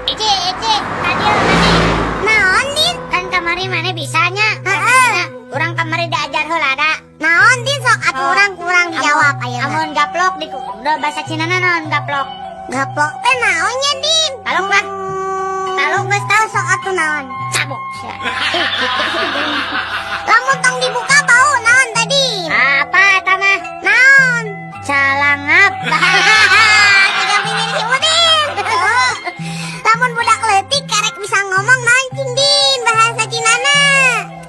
Ici, Ici, tadi maneh. Naon, Din? Kan kamari maneh bisanya. Heeh. Urang kamari diajar heula da. Naon, Din? Sok atuh Oh. urang kurang dijawab ayeuna. Amun gaplok di udah bahasa Cina naon gaplok? Gaplok teh naonnya, Din? Taluk lah. Taluk geus Tahu, sok atuh naon? Cabok sia. Lamun tong dibuka bau naon tadi? Apa eta mah? Naon? Calangap. Tiga bibir si Udin. Lamun budak leutik karek bisa ngomong naon cing, Din, bahasa Cinana?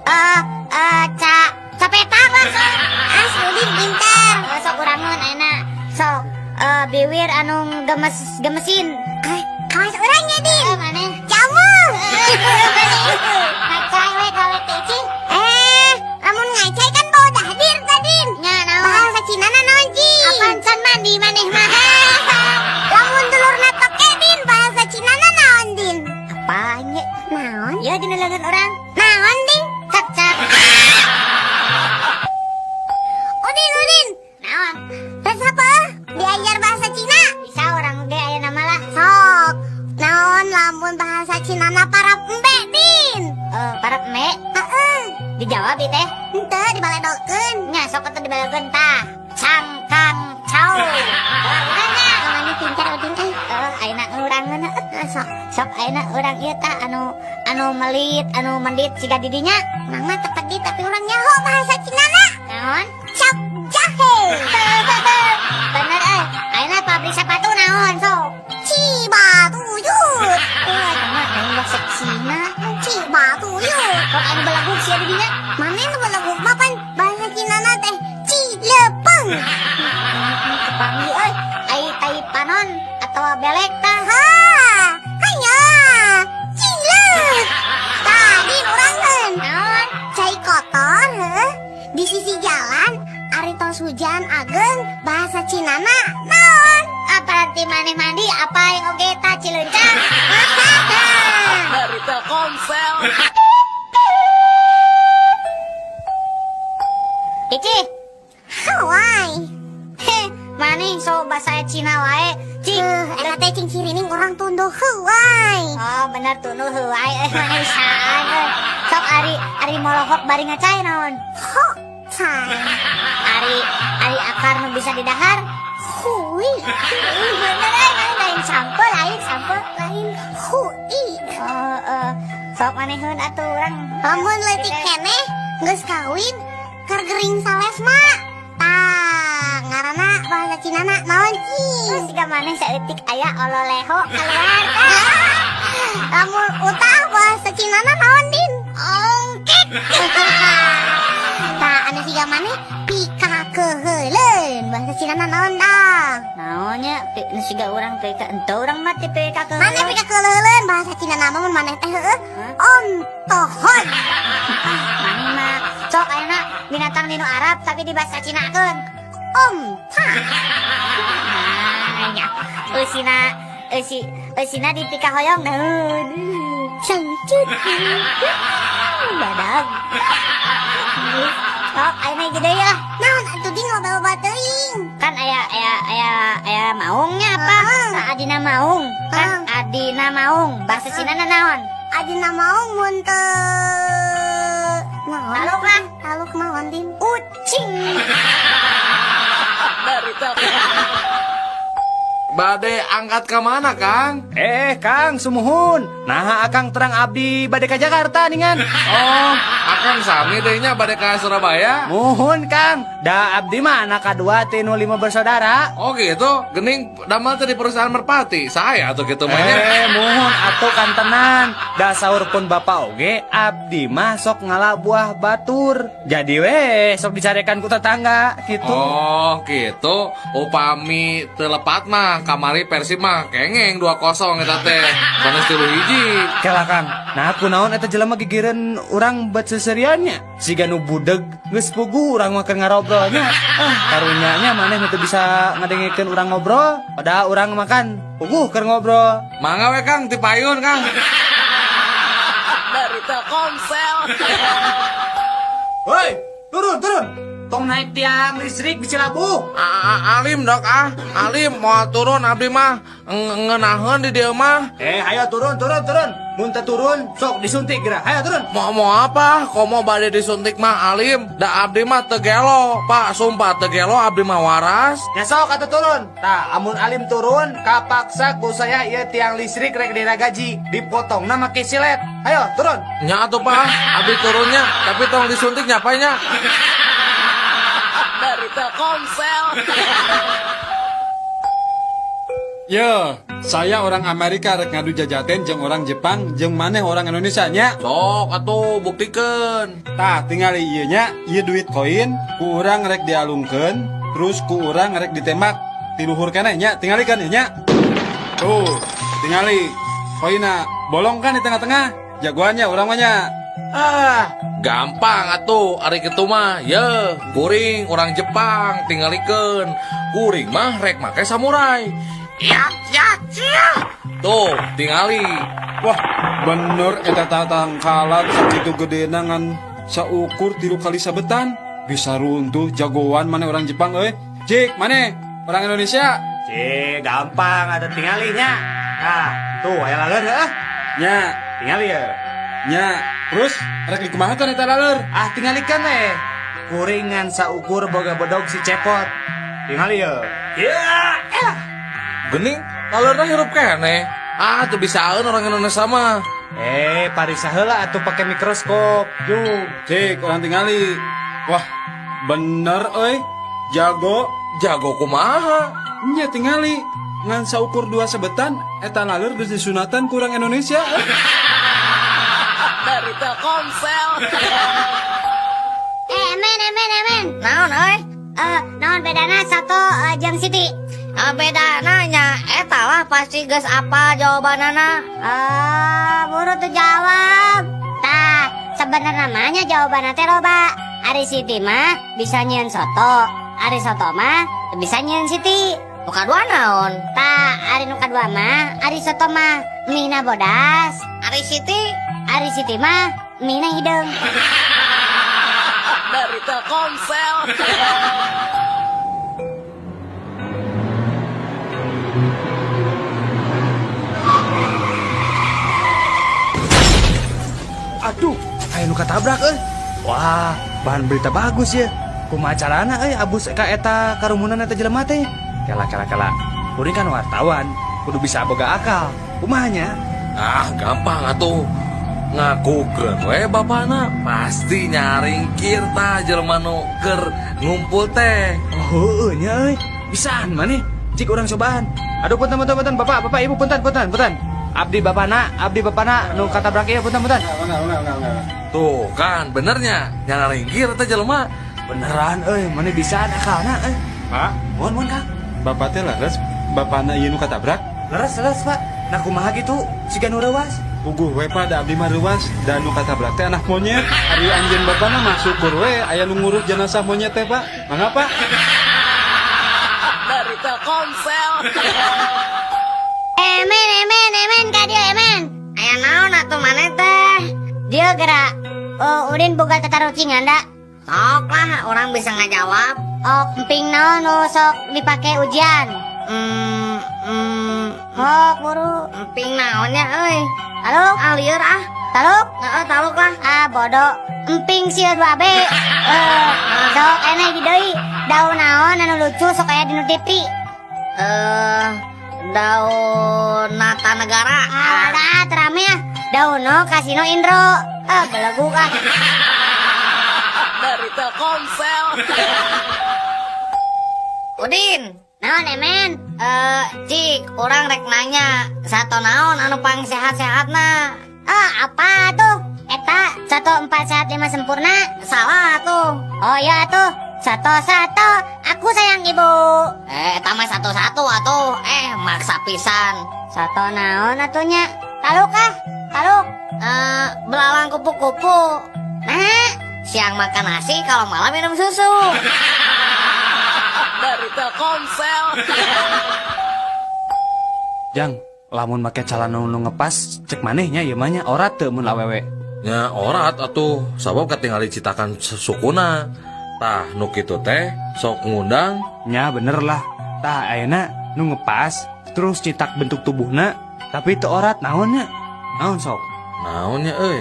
Eh, eh, ca capetak langsung. Ah, si Udin pintar. Eh, sok urangeun ayeuna. Sok biwir anu gemes gemesin. Ah, kawas urangnya, Din. Eh, maneh? Jamu. Ngacai we gawe teh, Ci. Eh, lamun ngacai kan bau dahdir tadi. Nya naon? Bahasa Cinana naon, Cing? Apaan can mandi maneh mah? Lamun dulurna toke, Din, bahasa Cinana naon, Din? Apaan nya? Naon? Ya dina leungeun urang. Naon, Din? Cak cak. Udin, Udin. Naon? Resep apa? Diajar bahasa Cina. Bisa urang ge aya nama lah. Sok. Naon lamun bahasa Cinana parab embe, Din? Eh, parab embe? Heeh. Dijawab ieu teh. Henteu, dibaledokeun. Nya sok atuh dibaledokeun tah. Cangkang cau. Urangnya. Maneh pintar, Udin euy. Eh, ayeuna urangeun. Eh, sok. Sok ayeuna urang ieu tah anu anu melit, anu mendit siga didinya. Urang mah teu pedit, tapi urang nyaho bahasa Cinana. Naon? Cap jahe. Bener euy. Ayeuna pabrik sepatu naon sok? Cibatuyut. Wah, eta mah lain bahasa Cina. Cibatuyut. Kok anu belaguk sia didinya? Maneh nu belaguk mah pan bahasa Cinana teh Cilepeng. Kepanggih euy. Ai tai panon atau belek tah. Ha, hanya cileuk. Tadi urangeun. Naon? Cai kotor heuh di sisi jalan ari tos hujan ageng bahasa Cinana naon? Apa nanti maneh mandi apa yang oge tah cileuncang? Dari Telkomsel. Ici, Hawaii. Heh, maneh so bahasa Cina wae. Cing. Eta teh cing cirining urang tunduh heuai. Oh, bener tunduh heuai euy, maneh bisaan euy. Sok ari ari molohok bari ngacai naon? Hok cai. Ari ari akar nu bisa didahar? Hui. Bener euy, maneh lain sampeu, lain sampeu. Lain hui. Oh, sok maneheun atuh urang. Lamun leutik keneh geus kawin keur gering salesma. Tah, ngaranna bahasa Cinana naon, cing? Terus siga maneh saeutik aya ololeho keluar tah. Lamun utah bahasa Cinana naon, Din? Ongkek. Tah, anu siga maneh pikakeuheuleun bahasa Cinana naon tah? Naonnya nu siga urang pika ente urang mah teh pikakeuheuleun. Maneh pikakeuheuleun bahasa Cinana mah mun maneh teh heueuh ontohon. Maneh mah sok ayeuna binatang dinu Arab tapi di bahasa Cinakeun. Onta. Nah, nya eusina eusi eusina di pikahoyong naon. Sangcut. Badag. Sok ayeuna gede ya. Naon atuh, Ding, loba-loba teuing? Kan aya aya aya aya maungnya apa? Heeh. Adina maung. Kan adina maung. Bahasa Cina na naon? Adina maung mun teu naon? Taluk lah. Taluk naon, Din? Ucing. Dari Telkomsel. Bade angkat ke mana, Kang? Eh, Kang, sumuhun. Nah, Akang terang abdi bade ka Jakarta ningan. Oh, Akang sami deui nya bade ka Surabaya. Muhun, Kang. Da abdi mah anak kadua ti nu lima bersaudara. Oh gitu, gening damel teh di perusahaan Merpati. Saya tuh gitu mainnya. Eh, muhun atuh kantenan. Da saur pun bapak oge, abdi mah sok ngala buah batur. Jadi we sok dicarekan ku tetangga gitu. Oh gitu, upami teu lepat mah kamari Persib mah kengeng 2-0 eta teh. Sanes 3-1. Kela, Kang, nah kunaon eta jelema gigireun urang bet seseriannya. Siga nu budeg geus puguh urang mah keur ngarobrolnya. Ah, karunya nya maneh nu teu bisa ngadengekeun urang ngobrol, padahal urang makan puguh keur ngobrol. Mangga we, Kang, ti payun, Kang. Dari Telkomsel. Woi, turun, turun. Tong naik tiang listrik bisi labuh. Alim dok ah, alim mau turun abdi mah ngeunaheun di dieu mah. Ayo turun turun turun. Mun teu turun sok disuntik geura. Ayo turun. Mau apa? Komo bade disuntik mah alim. Da abdi mah teu gelo, Pak, sumpah teu gelo abdi mah waras. Ya sok atuh turun. Tah, amun alim turun kapaksa ku saya ieu tiang listrik rek diragaji, dipotongna make silet. Ayo turun. Nya atuh Pak, abdi turunnya, tapi tong disuntik nya Pak nya. Dari Telkomsel. Yo, saya orang Amerika rek ngadu jajaten jeung orang Jepang jeung maneh orang Indonesia nya. Sok atuh buktikeun. Tah, tingali ieu nya, ieu duit koin ku urang rek dialungkeun, terus ku urang rek ditembak ti luhur keneh nya, tingali kan ieu nya. Tuh, tingali koinna bolong kan di tengah-tengah. Jagoannya urang mah nya. Ah, gampang atuh ari kitu mah. Ye, kuring orang Jepang tingalikeun. Kuring mah rek make samurai. Ya, ya, ya. Tuh, tingali. Wah, bener eta tatangkalan sakitu gedena ngan saukur 3 kali sabetan. Bisa runtuh jagoan mana orang Jepang euy. Cik, mana orang Indonesia? Cik, gampang ada tingalinya. Nah, tuh aya laleur heuh. Nya, tingali ya. Nya, terus rek dikumaha kan eta laleur? Ah, tingalikeun we. Kuringan saukur boga bedog si cepot. Tingali ya. Ya, ya. Gening, laleurna hirup keneh. Ah, teu bisaeun orang Indonesia mah. Parisa heula atuh pake mikroskop. Yuk, cik, orang tingali. Wah, bener euy. Jago. Jago kumaha? Nya tingali. Ngan saukur 2 sebetan eta laleur geus disunatan ku urang Indonesia. Dari Telkomsel. Emen. Naon euy? Naon bedana sato jeung Siti? Beda nanya, eta lah pasti geus apa jawabanana. Buru tuh jawab. Tah, sebenarnya namanya jawabanna teh loba. Ari Siti mah bisa nyieun soto, ari soto mah bisa nyieun Siti. Nu kadua naon? Tah, ari nu kadua mah ari soto mah mina bodas. Ari Siti? Ari Siti mah mina hideung. Dari Telkomsel. Aduh, aya nu katabrak euy. Wah, bahan berita bagus ya. Kumaha carana euy abus ka eta karumunan eta jelema teh? Kela kela kela. Kuring kan wartawan, kudu bisa boga akal. Kumaha nya? Ah, gampang atuh. Ngakukeun we bapana pasti nyaringkir tah jelema nu keur ngumpul teh. Oh, heueuh nya euy. Bisaan maneh. Cik urang cobaan. Aduh punten punten punten bapak, bapak ibu punten punten punten. Abdi bapana nu katabrak ieu punten punten. Enggak. Tuh kan benernya nyaringkir teh jelema. Beneran euy, maneh bisaan akalna euy. Pak, mohon Kang. Bapak teh leres, bapana ieu nu katabrak? Leres Pak. Nah kumaha gitu siga nu reuas. Puguh we Pak, da abdi mah reuas, da nu katabrak teh anak monyet. Ari anjeun bapana mah syukur we aya nu ngurus jenazah monyet teh Pak. Mangga Pak. Dari Telkomsel. Emen ka dieu emen. Aya naon atuh maneh teh? Dieu geura. Oh, Udin boga tatarucingan da. Sok lah, orang bisa ngajawab. Oh, emping naon nu sok dipake ujian? Hok buru. Emping naonnya euy? Taluk? Ah, lieur ah. Taluk? Heeh, taluk lah. Ah, bodoh. Emping sieun 2B. Sok eneh di deui. Daun naon anu lucu sok aya dinu TV? Daun Nata Negara. Ah, dah terame ah. Daun no Kasino Indro. Ah, beleguk ah. Dari Telkomsel. Udin. Naon emen? Cik, urang rek nanya, sato naon anu pang sehat-sehatna? Ah, apa tuh? Eta 1 4 sehat 5 sempurna. Salah tuh. Oh iya tuh. 1 1 aku sayang ibu. Eta mah 1 1 atuh. Maksa pisan. Sato naon atunya? Taluk ah, taluk. Belalang kupu-kupu. Nah, siang makan nasi, kalau malam minum susu. Dari Telkomsel. Jang, lamun make calana nu ngepas cek manehnya ieu mah nya orat teu mun awewe. Nya orat atuh, sabab katingali citakan sukuna. Tah nu kitu teh sok ngundang. Nya bener lah. Tah ayeuna nu ngepas terus citak bentuk tubuhna tapi teu orat naonnya? Naon sok? Naonnya euy?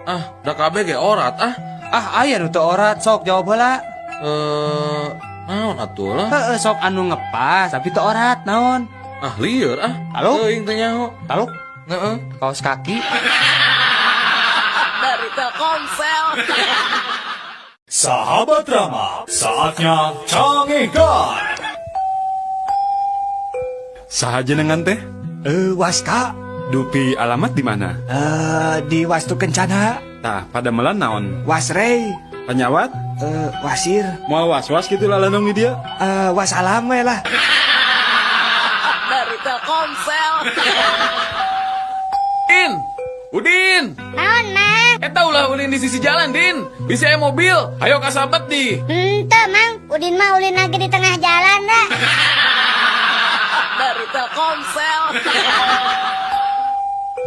Ah, da kabeh ge orat ah. Ah aya nu teu orat sok jawab heula. Naon atuh lah? Heeh sok anu ngepas tapi teu orat naon? Ah lieur ah. Halo? Teuing teu nyaho. Taluk? Heeh. Kaos kaki. Dari Telkomsel. Sahabat Rama, saatnya cangekan. Saha jenengan teh? Waska. Dupi alamat di mana? Di Wastu Kencana. Tah, padamelan naon? Wasrei. Panyawat? Wasir. Moal was-was gitu lalanong di dia? Wassalam we lah. Dari Telkomsel. Din, Udin. Naon, Mang? Eta ulah ulin di sisi jalan, Din. Bisa aya mobil. Ayo kasabet di. Henteu, Mang. Udin mah ulin lagi di tengah jalan dah. Dari Telkomsel.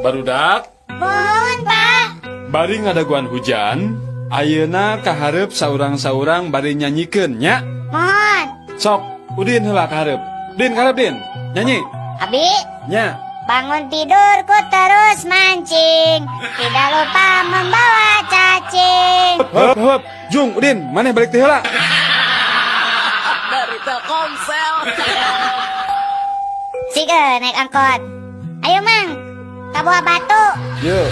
Barudak. Mohon, Pak. Bari ngadaguan hujan, ayeuna kahareup saurang-saurang bari nyanyikeun nya. Mohon. Sok, Udin heula kahareup. Din kahareup Din. Nyanyi. Abi. Nya. Bangun tidurku terus mancing, tidak lupa membawa cacing. Heup, heup. Jung, Udin, maneh balik teh heula. Dari Telkomsel. Sige, naik angkot. Ayo, Mang. Ka Buah Batu. Yuk.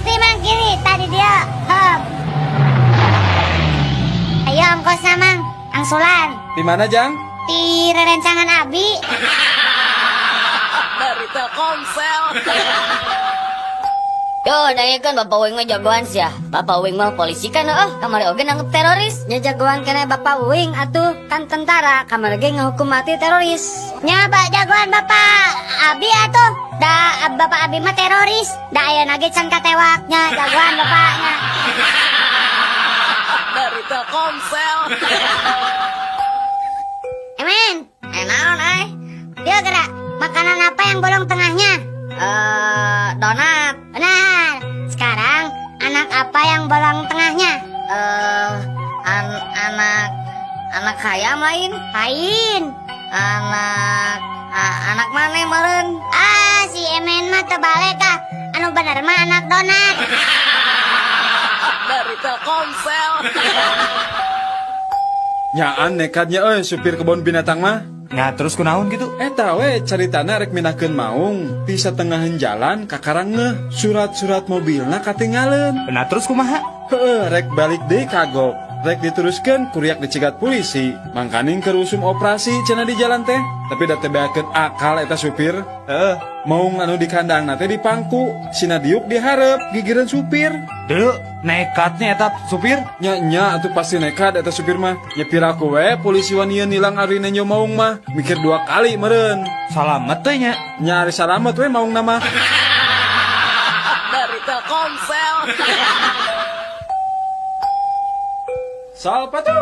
Kiri, Mang, kiri. Tadi dia. Hop. Ayo ongkosna, Mang. Angsulan. Di mana, Jang? Di rerencangan Abi. Dari Telkomsel. Yo, kan Bapak Wing mah jagoan sih ya. Bapak Wing mah polisi kan, oh, kamari oge nangkep teroris. Nya jagoan kene Bapak Wing atuh kan tentara, kamari ge ngehukum mati teroris. Nya Pak jagoan Bapak Abi atuh. Da Bapak Abi mah teroris. Da ayeuna ge can katewak nya jagoan bapaknya. Dari Telkomsel. Emen, naon euy? Dia gerak. Makanan apa yang bolong tengahnya? Donat. Benar. Sekarang anak apa yang bolong tengahnya? Anak ayam lain. Lain. Anak mana meureun? Ah, si Emen mah terbalik ah. Anu bener mah anak donat. Dari Telkomsel. Nyaan nekatnya euy supir kebun binatang mah. Nah terus kunaon gitu? Eta we caritana rek mindahkeun maung ti satengahan jalan kakarang ngeuh surat-surat mobilna katinggaleun. Nah terus kumaha? Heeh, rek balik deui kagok. Rek diteruskeun kuriak dicegat polisi. Mangkaning keur usum operasi cenah di jalan teh. Tapi da teu beakeun akal eta supir. Heeh. Maung anu di kandangna teh dipangku, sina diuk dihareup gigireun supir. Deu, nekatnya eta supir. Nya nya atuh pasti nekat eta supir mah. Nya piraku we polisi wanian nilang ari nenjo maung mah. Mikir dua kali meureun. Salamet teh nya. Nya ari salamet we maungna mah. Dari Telkomsel. Sal sepatu.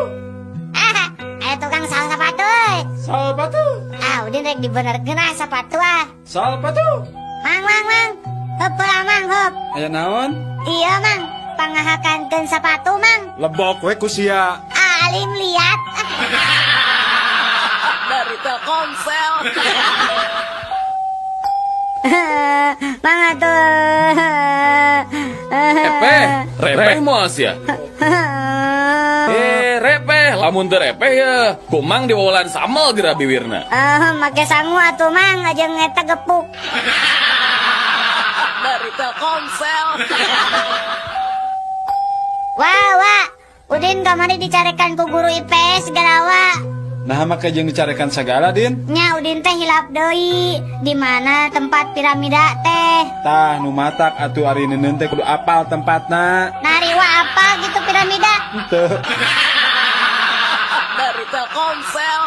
Ah, aya tukang sal sepatu euy. Sal sepatu. Ah, Udin rek dibenerkeun ah sepatu ah. Sal sepatu. Mang, mang, mang. Heup heula, Mang, heup. Aya naon? Iya, Mang. Pangahakankeun sepatu, Mang. Lebok we ku sia. Ah, alim liat. Dari Telkomsel. Mang atuh. Repeh, repeh moal sia. Repeh, lamun teu repeh ya. Kumang diwawalan samel geura biwirna. Make sangu atuh Mang, aja eta gepuk. Dari Telkomsel. Wah, wah. Udin kamari dicarekan ku guru IPS segala wa. Nah, make jeung dicarekan sagala, Din. Nya Udin teh hilap deui. Di mana tempat piramida teh? Tah, nu matak atuh ari neuneun teh kudu apal tempatna. Nari wa apa gitu piramida? Henteu. Dari Telkomsel.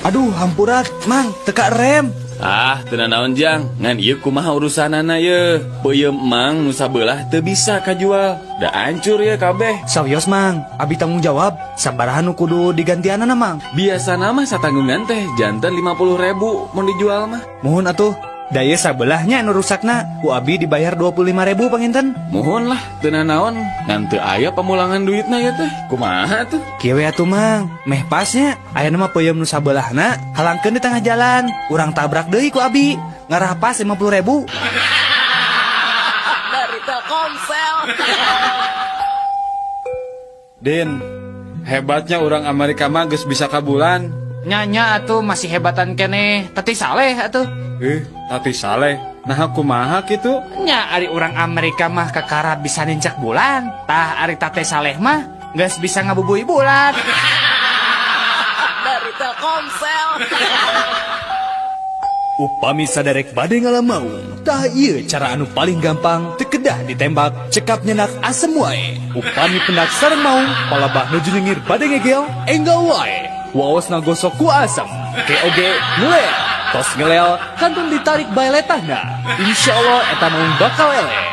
Aduh, hampura, Mang, teka rem. Ah, teu nanaon Jang, ngan ieu kumaha urusanana ye. Peuyeum Mang nu sabelah teu bisa kajual. Da hancur ye kabeh. Sawios, Mang, abi tanggung jawab. Sabaraha nu kudu digantianana, Mang. Biasana mah satanggungan teh janten 50.000 mun dijual mah. Mohon atuh, Da ieu sabelahnya nu rusakna, ku abi dibayar 25.000 panginten. Mohon lah, teu naon, ngan teu aya pamulangan duitna ya teh. Kumaha tuh? Kieu we atuh, Mang, meh pasnya aya mah peuyeum nu sabelahna halangkeun di tengah jalan. Urang tabrak deui ku abi, ngarah pas 50.000. Dari Telkomsel. Din, hebatnya orang Amerika mah geus bisa ka bulan. Nya atuh masih hebatan keneh Tati Saleh atuh. Eh, Tati Saleh. Nah, kumaha kitu? Nya ari orang Amerika mah kakara bisa nincak bulan. Tah ari Tate Saleh mah geus bisa ngabubui bulan. Dari Telkomsel. Upami saderek bade ngala maung, tah ieu cara anu paling gampang, teu kedah ditembak, cekap nyenak asem wae. Upami pendak sareng maung, palabah nuju nyengir bade ngegel, enggal wae. Waosna gosok ku asem, ke oge ngelel. Tos ngelel, kantun ditarik bae letahna. Insya Allah eta maung bakal eleh.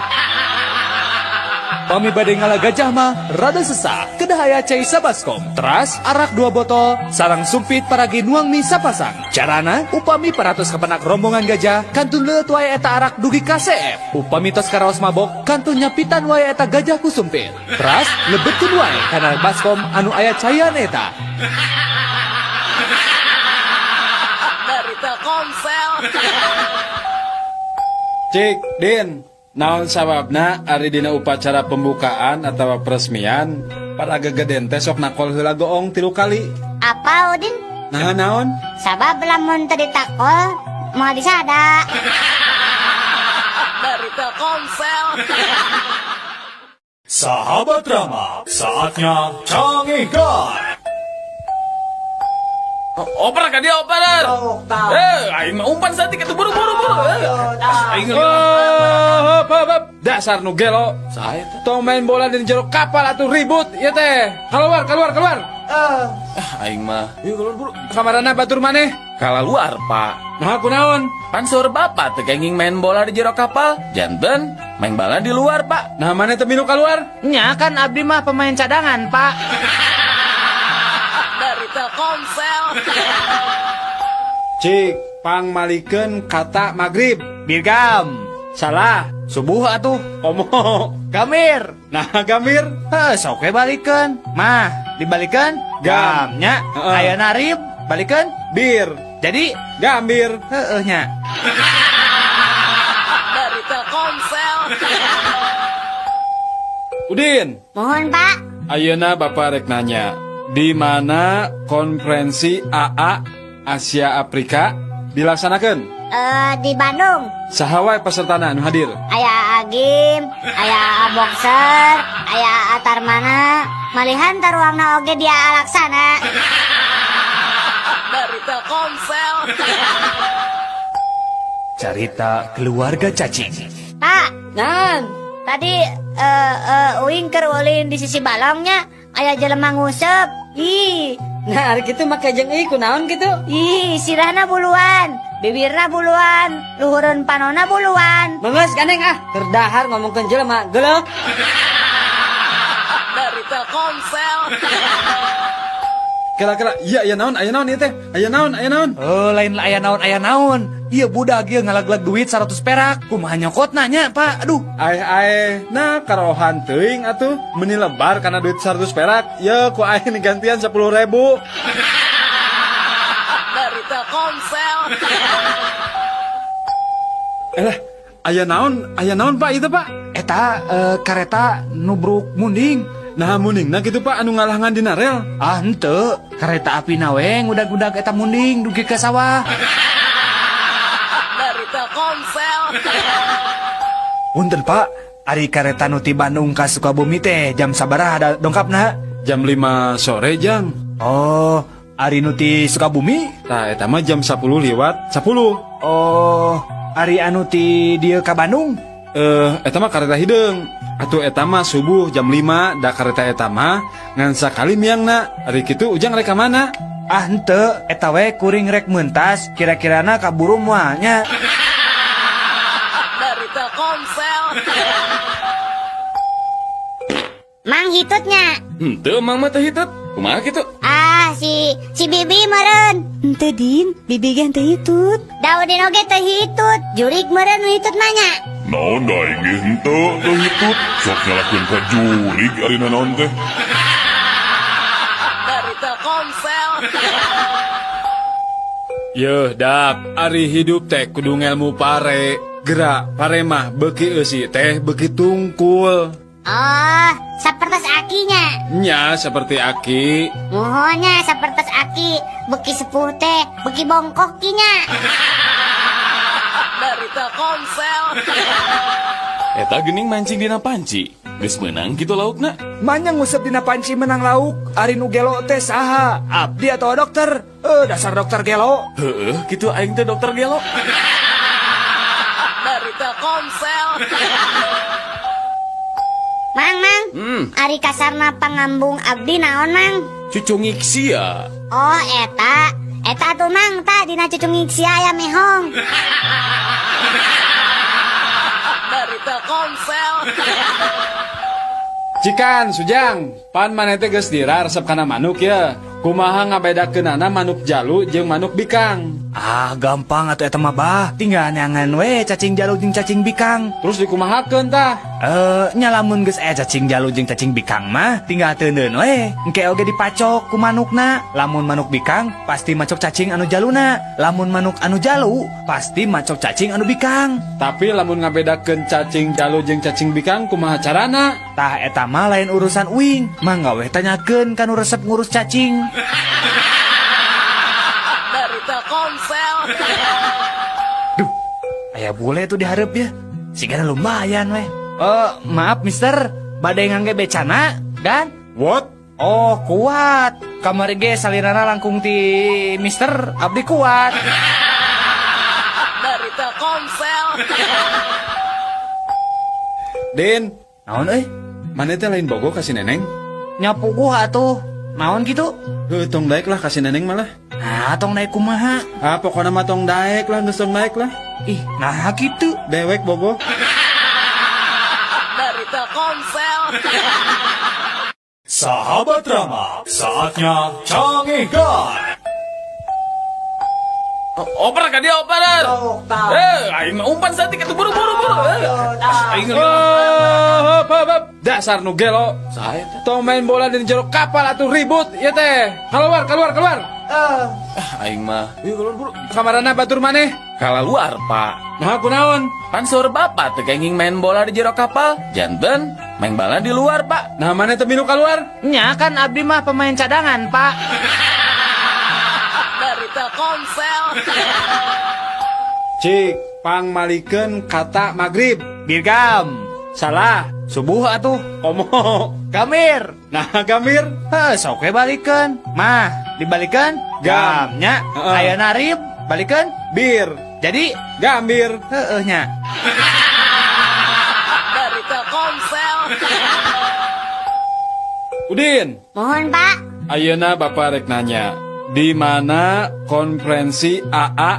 Pami bade ngala gajah mah rada sesah, kedah aya cai sabaskom, teras arak dua botol, sareng sumpit paragi nuang mie sapasang. Carana, upami paratos kapenak rombongan gajah, kantun leueut wae eta arak dugi ka seep. Upami tos karaos mabok, kantun nyapitan wae eta gajah ku sumpit, teras lebetkeun wae kana baskom anu aya caian eta. Dari Telkomsel. Cik, Din, naon sababna ari dina upacara pembukaan atau peresmian para gegeden teh sok nakol heula goong tilu kali? Apa, Udin? Nah, naon? Sabab lamun teu ditakol moal disada. Dari Telkomsel. Sahabat Rama, saatnya Cangekan. Oper ka dia, oper. Eh, aing mah umpan saeutik atuh, buru buru buru. Eh, aing Oh, hop, hop, hop. Dasar nu gelo. Saya teh. Tong main bola di jero kapal atuh, ribut ya teh. Keluar, keluar, keluar. Ah, aing mah. Yuk keluar buru. Kamarana batur maneh? Kalaluar, Pak. Nah, kunaon? Pan saur bapak teu kenging main bola di jero kapal. Janten main bola di luar, Pak. Nah, maneh teu milu keluar? Nya kan abdi mah pemain cadangan, Pak. Dari Telkomsel. Cik, pangmalikeun kata maghrib. Birgam. Salah. Subuh atuh. Komo. Gamir. Nah, gamir. Heh, sok we balikeun. Mah, dibalikeun? Gam. Gamnya. Heeh. Aya narib, balikeun? Bir. Jadi, Gambir. Heeh nya. Dari Telkomsel. Udin, Mohon, Pak. Ayeuna Bapak rek nanya. Di mana konferensi AA Asia Afrika dilaksanakan? Eh, di Bandung. Saha wae pesertana anu hadir? Aya Agim, aya Boxer, aya Tarmana, malihan taruangna oge dia Alaksana. Dari Telkomsel. Cerita keluarga cacing. Pak, Nan, tadi eh eh uing keur ulin di sisi balongnya, aya jelema nguseup. Ih, nah ari kitu make jeung euy kunaon kitu? Ih, sirahna buluan, bibirna buluan, luhureun panona buluan. Menges gandeng ah, keur dahar ngomongkeun jelema, geuleuh. Dari Telkomsel. Kira-kira iya aya naon, aya naon ieu teh? Aya naon, aya naon? Oh, lain aya naon aya naon. Iya budak ieu ngalaglag duit 100 perak. Kumaha nyokotna nya, Pak? Aduh. Aeh aeh, nah karohan teuing atuh, meni lebar karena duit 100 perak. Ye, ku aing digantian 10.000. Dari Telkomsel. Eh, aya naon, aya naon Pak itu Pak? Eta kareta nubruk munding. Nah, mundingna kitu Pak anu ngalangan dina rel. Ah, henteu. Kareta api na we ngudag-ngudag eta munding dugi ka sawah. Dari Telkomsel. Punten, Pak, ari kareta nu ti Bandung ka Sukabumi teh jam sabaraha ada dongkapna? Jam 5 sore, Jang. Oh, ari nu ti Sukabumi? Tah eta mah jam 10 lewat 10. Oh, ari anu ti dieu ka Bandung? Eh, eta mah kareta hideung. Atuh eta mah subuh jam 5, da kareta eta mah ngan sakali miangna. Ari kitu Ujang rek ka mana? Ah, henteu, eta we kuring rek mentas, kira-kirana kaburu moal nya. Dari Telkomsel. Mang hitutnya. Henteu, Mang mah teh hitut. Kumaha kitu? Ah, si si Bibi meren. Henteu Din, bibi ge henteu hitut. Da Udin oge teu hitut, jurig meureun nu hitut mah nya. Naon da aing ge henteu teu hitut. Sok nyalahkeun ka jurig ari nanaon teh. Dari Telkomsel. Yeuh dak, ari hidup teh kudu ngelmu pare. Gerak pare mah beuki eusi teh beuki tungkul. Oh, sapertos akinya. Nya seperti aki. Muhun nya sapertos aki, beuki sepuh teh, beuki bongkok kinya. Dari Telkomsel. Eta geuning mancing dina panci. Geus meunang kitu laukna. Manya ngusep dina panci menang lauk, ari nu gelo teh saha? Abdi atau dokter? Eh, dasar dokter gelo. Heueuh, kitu aing teh dokter gelo. Dari Telkomsel. Mang, mang. Ari kasarna pangambung abdi naon, Mang? Cucungik sia. Oh, eta. Eta atuh Mang, ta dina cucungik sia aya mehong. Dari Telkomsel. Cikan, Sujang, pan maneh teh geus dira resep kana manuk ya. Kumaha ngabedakeunana manuk jalu jeung manuk bikang? Ah, gampang atuh eta mah bah. Tinggal neangan we cacing jalu jeung cacing bikang. Terus dikumahakeun tah? Eh, nya lamun geus aya cacing jalu jeung cacing bikang mah tinggal teuneun we. Engke oge dipacok ku manukna. Lamun manuk bikang pasti macok cacing anu jaluna. Lamun manuk anu jalu pasti macok cacing anu bikang. Tapi lamun ngabedakeun cacing jalu jeung cacing bikang kumaha carana? Tah eta mah lain urusan uing. Mangga we tanyakeun ka nu resep ngurus cacing. Dari Telkomsel. Duh, aya bule tuh dihareup ya. Sigana lumayan weh. Eh, maaf mister, bade ngangge becana dan What? Oh, kuat. Kamari ge salirana langkung ti mister, abdi kuat. Dari Telkomsel. Din, Naon euy? maneh teh lain bogoh ka si Neneng? Nya puguh atuh. Naon kitu? Heuh, tong daek lah ka si Neneng malah. Nah, tong naik kumaha? Ah, pokoknya mah tong daek lah, geus tong daek lah. Ih, nah kitu. Dewek bogoh. Dari Telkomsel. Sahabat Rama, saatnya Cangegan. Oper ka dia oper. Eh, aing mah umpan saeutik atuh buru buru buru. Aing Oh, hop, hop, hop. Dasar nu gelo. Saya teh. Tong main bola di jero kapal atuh ribut ya teh. Keluar, keluar, keluar. Ah, aing mah. Yuk keluar buru. Kamarana batur maneh? Kalaluar, Pak. Nah, kunaon? Pan saur bapak teu kenging main bola di jero kapal. Janten main bola di luar, Pak. Nah, maneh teu milu keluar? Nya kan abdi mah pemain cadangan, Pak. Dari Telkomsel. Cik, pangmalikeun kata maghrib. Birgam. Salah. Subuh atuh. Komo. Gamir. Nah, gamir. Heh, sok we balikeun. Mah, dibalikeun? Gam. Gamnya. Heeh. Aya narib, balikeun? Bir. Jadi, Gambir. heueuh nya. Dari Telkomsel. Udin, Mohon, Pak. ayeuna Bapak rek nanya. Di mana konferensi AA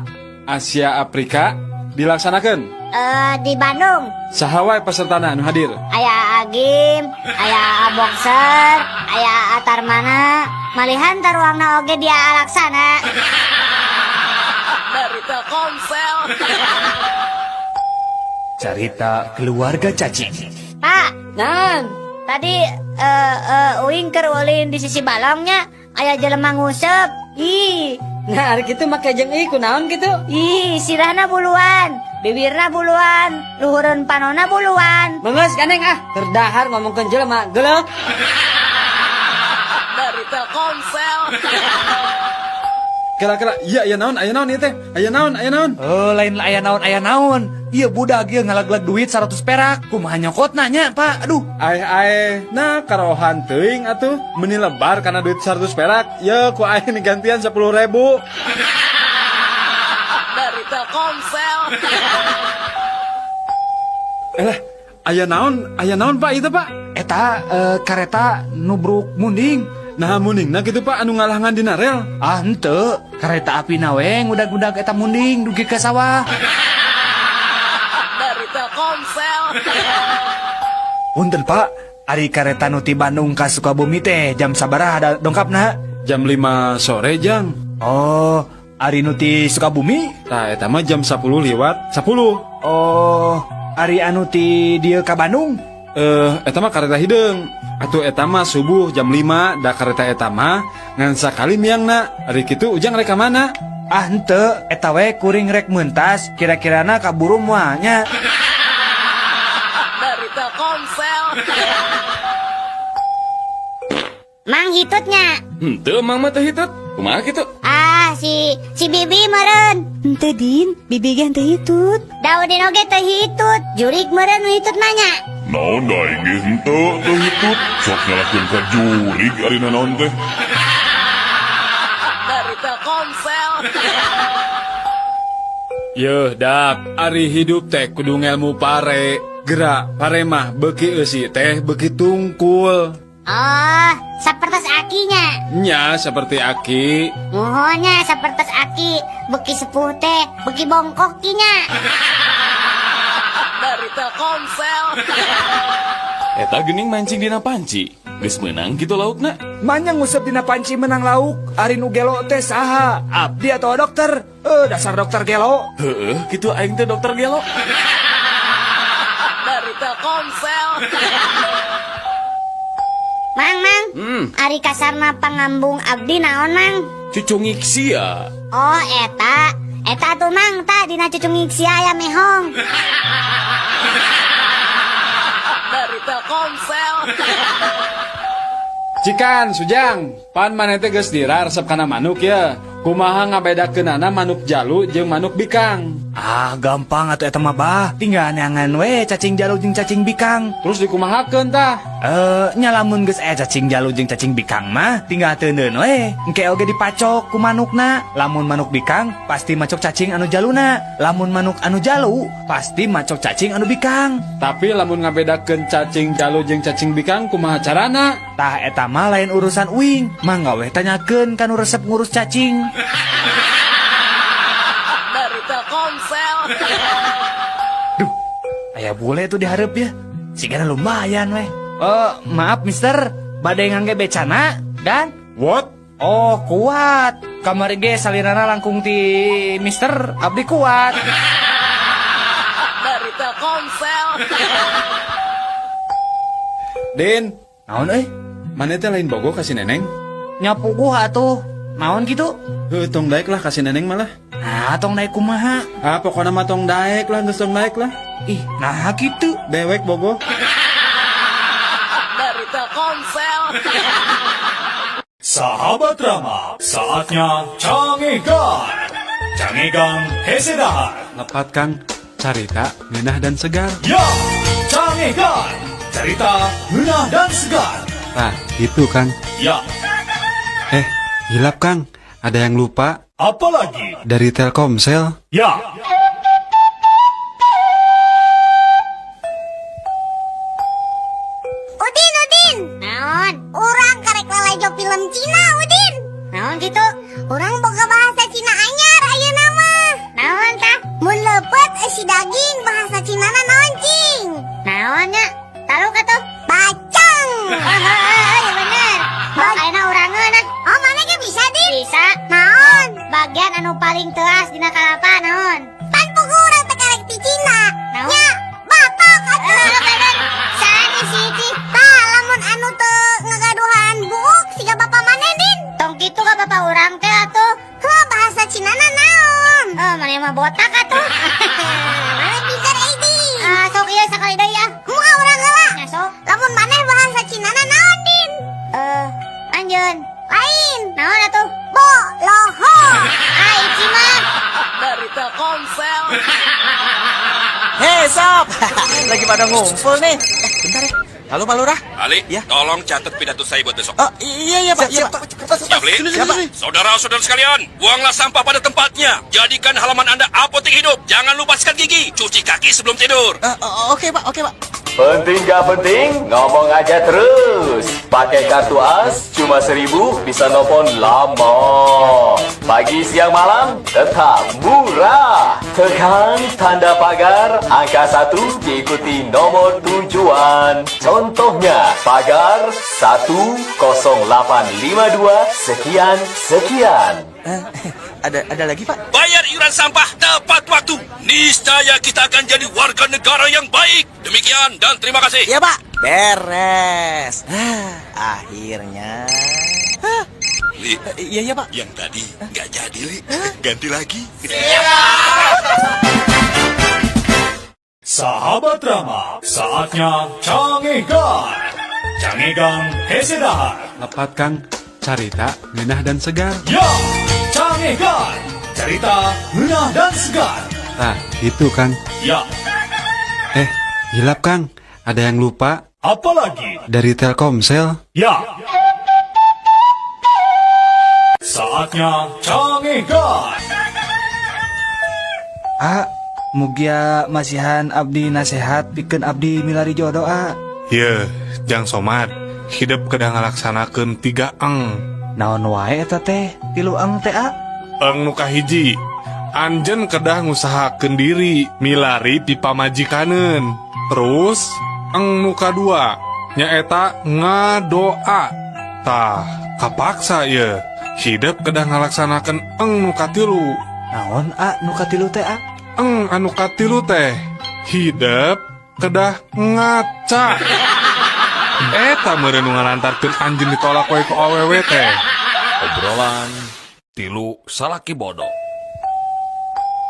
Asia Afrika dilaksanakan? Eh, di Bandung. Saha wae pesertana anu hadir? Aya Agim, aya A Boxer, aya A Tarmana, malihan taruangna oge dia Laksana. Dari Telkomsel. Cerita keluarga cacing. Pak, Naon? tadi eh eh uing keur ulin di sisi balongnya, aya jelema nguseup. Ih, Nah, ari kitu make jeung ih kunaon kitu? ih, sirahna buluan, bibirna buluan, luhureun panona buluan. Beungeus ganeng ah, terdahar ngomongkeun jelema, geuleuh. Dari Telkomsel. Kira-kira iya aya naon, aya naon ieu teh? Aya naon, aya naon? Eh, lain aya naon aya naon. Ieu budak ieu ngalaglag duit 100 perak. Kumaha nyokotna nya, Pak? Aduh. Aeh aeh, nah karohan teuing atuh meuni lebar karena duit 100 perak. Ye ku aing digantian 10.000. Dari Telkomsel. Eh lah, aya naon, aya naon Pak itu Pak? Eta kareta nubruk munding. Nah mundingna kitu Pak anu ngalangan dina rel. Ah henteu, kareta api na we ngudag-ngudag eta munding dugi ka sawah. Dari Telkomsel. Punten Pak, ari kareta nu ti Bandung ka Sukabumi teh jam sabaraha dongkapna? Jam 5 sore, Jang. Oh, Ari nu ti Sukabumi? Tah, eta mah jam 10 lewat 10. Oh, ari anu ti dieu ka Bandung? Eh, eta mah kareta hideung. Atuh eta mah subuh jam 5, da kareta eta mah ngan sakali miangna. Ari kitu Ujang rek ka mana? Ah, henteu, eta we kuring rek mentas, kira-kirana kaburu moal nya. Dari Telkomsel. Mang, hitut nya? Henteu, Mang mah teu hitut. Kumaha kitu? Ah, si si Bibi meren. Henteu, Din, Bibi ge henteu hitut. Da Udin oge teu hitut. Jurik meren nu hitut mah nya. Naon da aing ge henteu teu hitut. Sok nyalahkeun ka jurig ari nanaon teh. Dari Telkomsel. Yeuh Dak, ari hidup teh kudu ngelmu pare. Gerak, pare mah beuki eusi teh beuki tungkul. Oh, sapertos Aki nya. Nya seperti Aki. Muhun nya, sapertos Aki, beuki sepuh teh, beuki bongkok Ki nya. Dari Telkomsel. Eta geuning mancing dina panci. Geus meunang kitu laukna? Manya nguseup dina panci menang lauk, ari nu gelo teh saha? Abdi atau dokter? Eh, dasar dokter gelo. Heeh, kitu aing teh dokter gelo. Dari Telkomsel. Mang, Mang. Ari kasarna pangambung abdi naon, Mang? Cucungik sia. Oh, eta. Eta tuh, Mang, ta dina cucungik sia aya mehong. Dari Telkomsel. Cikan, Sujang, pan maneh teh geus dira resep kana manuk ya. Kumaha ngabedakeunana manuk jalu jeung manuk bikang? Ah, gampang atuh eta mah, Bah. Tinggal neangan we cacing jalu jeung cacing bikang. Terus dikumahakeun tah? Eh, nya lamun geus aya cacing jalu jeung cacing bikang mah, tinggal teuneun we. Engke oge dipacok ku manukna. Lamun manuk bikang, pasti macok cacing anu jaluna. Lamun manuk anu jalu, pasti macok cacing anu bikang. Tapi lamun ngabedakeun cacing jalu jeung cacing bikang kumaha carana? Tah, eta mah lain urusan uing. Mangga we tanyakeun ka nu resep ngurus cacing. Dari Telkomsel. Duh, aya bule tuh dihareup ya. Sigana lumayan weh. Oh, maaf mister, bade ngangge becana dan What? Oh, kuat. Kamari ge salirana langkung ti mister, abdi kuat. Dari Telkomsel. Din, Naon euy? Maneh teh lain bogoh ka si Neneng? Nya puguh atuh. Naon kitu? Heuh, tong daek lah ka si Neneng malah. Nah, tong daek kumaha? Ah, pokoknya mah tong daek lah, geus tong daek lah. Ih, nah kitu. Dewek bogoh. Dari Telkomsel. Sahabat Rama, saatnya Cangegan. Cangegan hese dahar. Lepat Kang, carita ngeunah dan segar. Ya, Cangegan. Cerita ngeunah dan segar. Nah, itu Kang. Ya, Eh, hilap Kang. Ada yang lupa apalagi? Dari Telkomsel. Ya. Udin, Udin. Naon? Urang karek lalajo film Cina, Udin. Naon gitu? Urang boga bahasa Cina anyar ayeuna mah. Naon tah? Mun leupeut eusi daging bahasa Cinana naon cing? Naon nya? Taruh atuh. Bacang. Oh, oh, oh, iya bener. Oh, ayeuna urang ngeunah. Oh, maneh ge bisa, Din? Bisa. Naon? Bagian anu paling teuas dina kalapa naon? Pan puguh urang teh karek ti Cina. Naon? Nya, batok atuh. Bener. Saha si Ici? Tah, lamun anu teu ngagaduhan buuk siga bapa maneh, Din? Tong kitu ka bapa urang teh atuh. Heuh, bahasa Cinana naon? Oh, maneh mah botak atuh. Maneh pinter euy, Din. Ah, sok ieu sakali deui ah. Moal urang heula. Nya sok. Lamun maneh bahasa Cinana naon, Din? Eh, anjeun. Lain. Naon atuh? Bo loho. Ah, Ici mah. Dari Telkomsel. Hei sob, lagi pada ngumpul nih. Bentar ya. Halo, Pak Lurah. Ali, Ya. tolong catat pidato saya buat besok. Oh iya iya, Pak. Iya, Pak. Siap, Li? Siap, Pak. Saudara-saudara sekalian, buanglah sampah pada tempatnya. Jadikan halaman Anda apotek hidup. Jangan lupa sikat gigi, cuci kaki sebelum tidur. Oh, oke Pak, oke Pak. Penting gak penting, ngomong aja terus. Pakai kartu AS cuma 1.000 bisa nelfon lama. Pagi, siang, malam tetap murah. Tekan tanda pagar angka 1 diikuti nomor tujuan. Contohnya, pagar 10852 sekian sekian. Ada lagi, Pak? Bayar iuran sampah tepat waktu. Niscaya kita akan jadi warga negara yang baik. Demikian dan terima kasih. Iya, Pak. Beres. Ah, akhirnya. Hah. Li, Iya, iya, Pak. Yang tadi nggak jadi, Li. Ganti lagi. Sahabat Rama, saatnya Cangegan. Cangegan hese dahar. Lepat Kang, carita, ngeunah dan segar. Ya, Cangegan. Cerita ngeunah dan segar. Nah, itu Kang. Ya, Hilap Kang, ada yang lupa. Apalagi? Dari Telkomsel. Ya. Saatnya Cangegan. Ah, mugia masihan abdi nasehat pikeun abdi milari jodoh, ah. Ye, Jang Somad, hidup kedah ngalaksanakeun tiga eng. Naon wae eta teh? Tilu eng teh, ah? Eng nu kahiji, anjeun kedah ngusahakeun diri milari pipamajikaneun. Terus eng nu kadua nyaeta ngadoa. Tah, kapaksa ye. Hidup kedah ngalaksanakeun eng nu katilu. Naon, ah, nu katilu teh, ah? Eng anu katilu teh hidup kedah ngaca. Eta meureun nu ngalantarkeun anjeun ditolak wae ku awewe teh. Obrolan tilu salaki bodoh.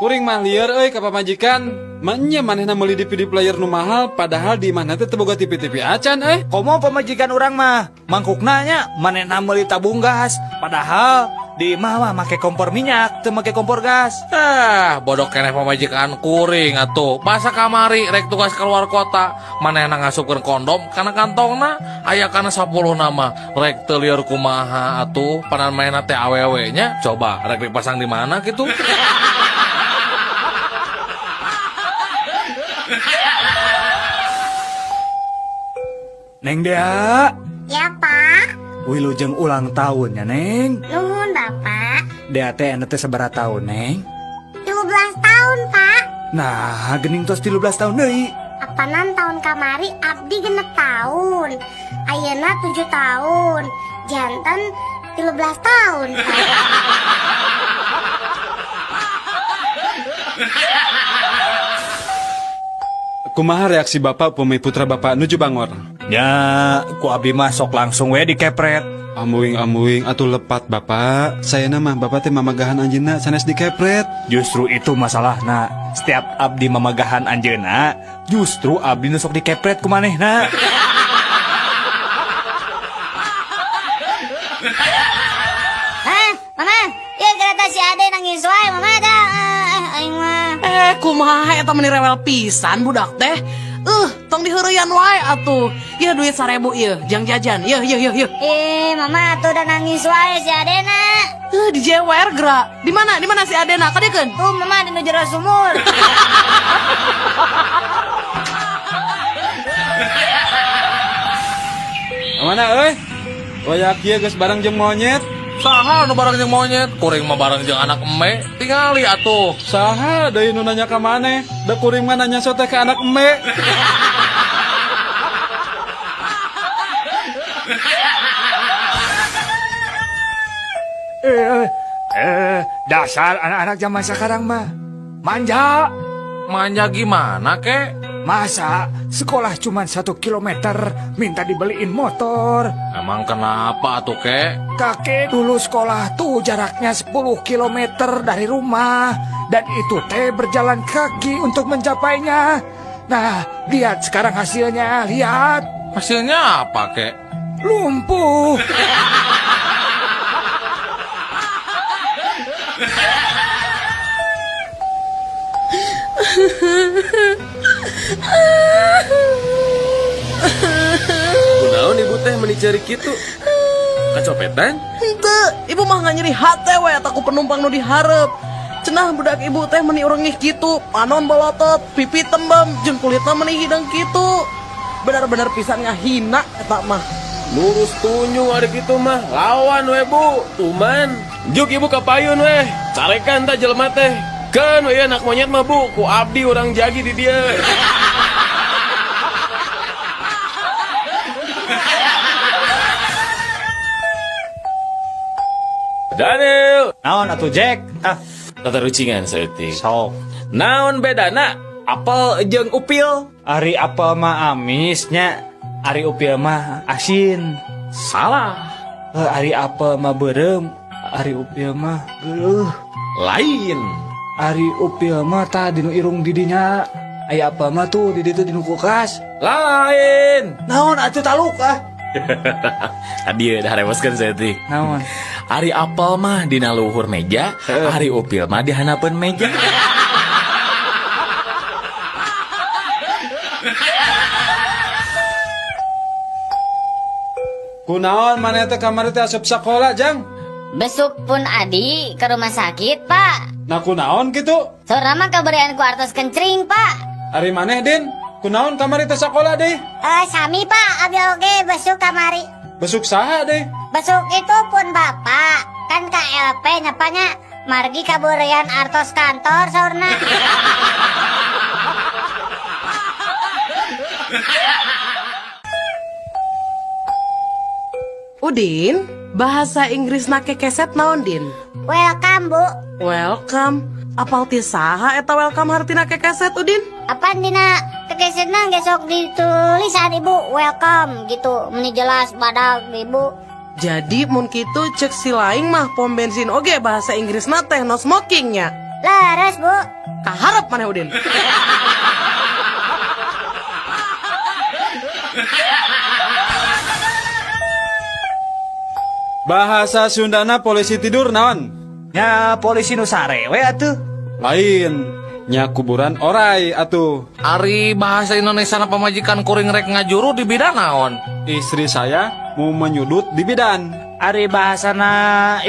Kuring mah lieur euy ka pamajikan. Maenya manehna meuli DVD player nu mahal, padahal di imahna teh teu boga TV-TV acan euy. Komo pamajikan urang mah mangkukna nya, manehna meuli tabung gas, padahal di imah mah make kompor minyak, teu make kompor gas. Ah, bodoh keneh pamajikan kuring atuh. Masa kamari rek tugas keluar kota, manehna ngasupkeun kondom kana kantongna, aya kana 10 nama. Rek teu lieur kumaha atuh, panan manehna teh awewe nya. Coba rek dipasang di mana gitu. Neng Dea. Ya, Pak. Wilujeng ulang tahun ya, Neng. Nuhun, Bapak. Dea teh anu teh sabaraha tahun, Neng? 13 tahun, Pak. Nah, gening tos 13 tahun deui. Apanan tahun kamari abdi 6 tahun. Ayeuna 7 tahun. Janten 13 tahun, Pak. Kumaha reaksi Bapak upami putra Bapak nuju bangor? Ya, ku abdi mah sok langsung we dikepret. Ambuing ambuing atuh lepat Bapak. Saya mah Bapak teh mamagahan anjeunna sanes dikepret. Justru itu masalahna. Setiap abdi mamagahan anjeunna, justru abdi nu sok dikepret ku manehna. Hah, Mama? Ya kereta si Ade nangis wae, Mama dah. Ah, aing mah. Eh, kumaha eta meni rewel pisan budak teh. Tong diheureyan wae atuh. Yeuh duit 1000 ieu, jang jajan. Yeuh, yeuh, yeuh, yeuh. Eh, Mama tuh udah nangis wae si Adena. Dijewer gerak. Di mana? Di mana si Adena? Kadiekeun. Tuh, Mama di nu jero sumur. Mana euy? Waya kieu geus bareng jeung monyet. Saha nu bareng jeung monyet? Kuring mah bareng jeung anak eme. Tingali atuh. Saha deui nu nanya ka maneh? Da kuring mah nanya sote ka anak eme. Eh, dasar anak-anak zaman sekarang mah manja. Manja gimana, Kek? Masa sekolah cuma 1 kilometer minta dibeliin motor? Emang kenapa tuh, Kek? Kakek dulu sekolah tuh jaraknya 10 kilometer dari rumah. Dan itu teh berjalan kaki untuk mencapainya. Nah, lihat sekarang hasilnya, lihat. Hasilnya apa, Kek? Lumpuh. Kunaon ibu teh meni ceurik kitu? Kacopetan? Henteu, ibu mah nggak nyeri hate we eta ku penumpang nu dihareup. Cenah budak ibu teh meni urengih kitu, panon bolotot, pipi tembem, jeung kulitna meni hideung kitu. Benar-benar pisan ngahina eta mah. Lurus tunjung ari kitu mah, lawan we bu, tuman. Juk ibu ka payun weh, carekan tah jelema teh. Keun we anak monyet mah bu, ku abdi urang jagi di dieu. Daniel. Naon atuh Jack? Ah, tatarucingan saeutik. Sok. Naon bedana apel jeung upil? Ari apel mah amis nya, ari upil mah asin. Salah. Ari apel mah beureum, ari upil mah geuleuh. Lain. Ari upil mah tah dinu irung didinya. Aya apel mah tuh di ditu dinu kulkas. Lain. Naon atuh taluk ah. Tadi udah reweskeun saeutik. Naon? Ari apel mah dina luhur meja, ari upil mah di handapeun meja. Kunaon maneh teh kamari teh asup sakola, Jang? Besuk pun adi ke rumah sakit, Pak. Nah kunaon kitu? Saurna mah kaberean ku artos kencring, Pak. Ari maneh, Din? Kunaon kamari teh sakola deh? Sami Pak, abi oge besuk kamari. Besuk saha deh? Besuk itu pun bapak. Kan KLP nyapanya margi kaberean artos kantor saurna. Udin, bahasa Inggris na kekeset naon, Din? Welcome, Bu. Welcome. Apal ti saha eta welcome hartina kekeset, Udin? Apaan dina kekesetna geus sok ditulisan Ibu welcome gitu. Meni jelas badag Ibu. Jadi mun kitu cek si laing mah pom bensin oge bahasa Inggrisna teh no smoking nya. Leres, Bu. Kaharep maneh, Udin. Bahasa Sundana polisi tidur naon? Nya polisi nu sare we atuh. Lain, nya kuburan orai atuh. Ari bahasa Indonesia na pamajikan kuring rek ngajuru di bidan naon? Istri saya mau menyudut di bidan. Ari bahasana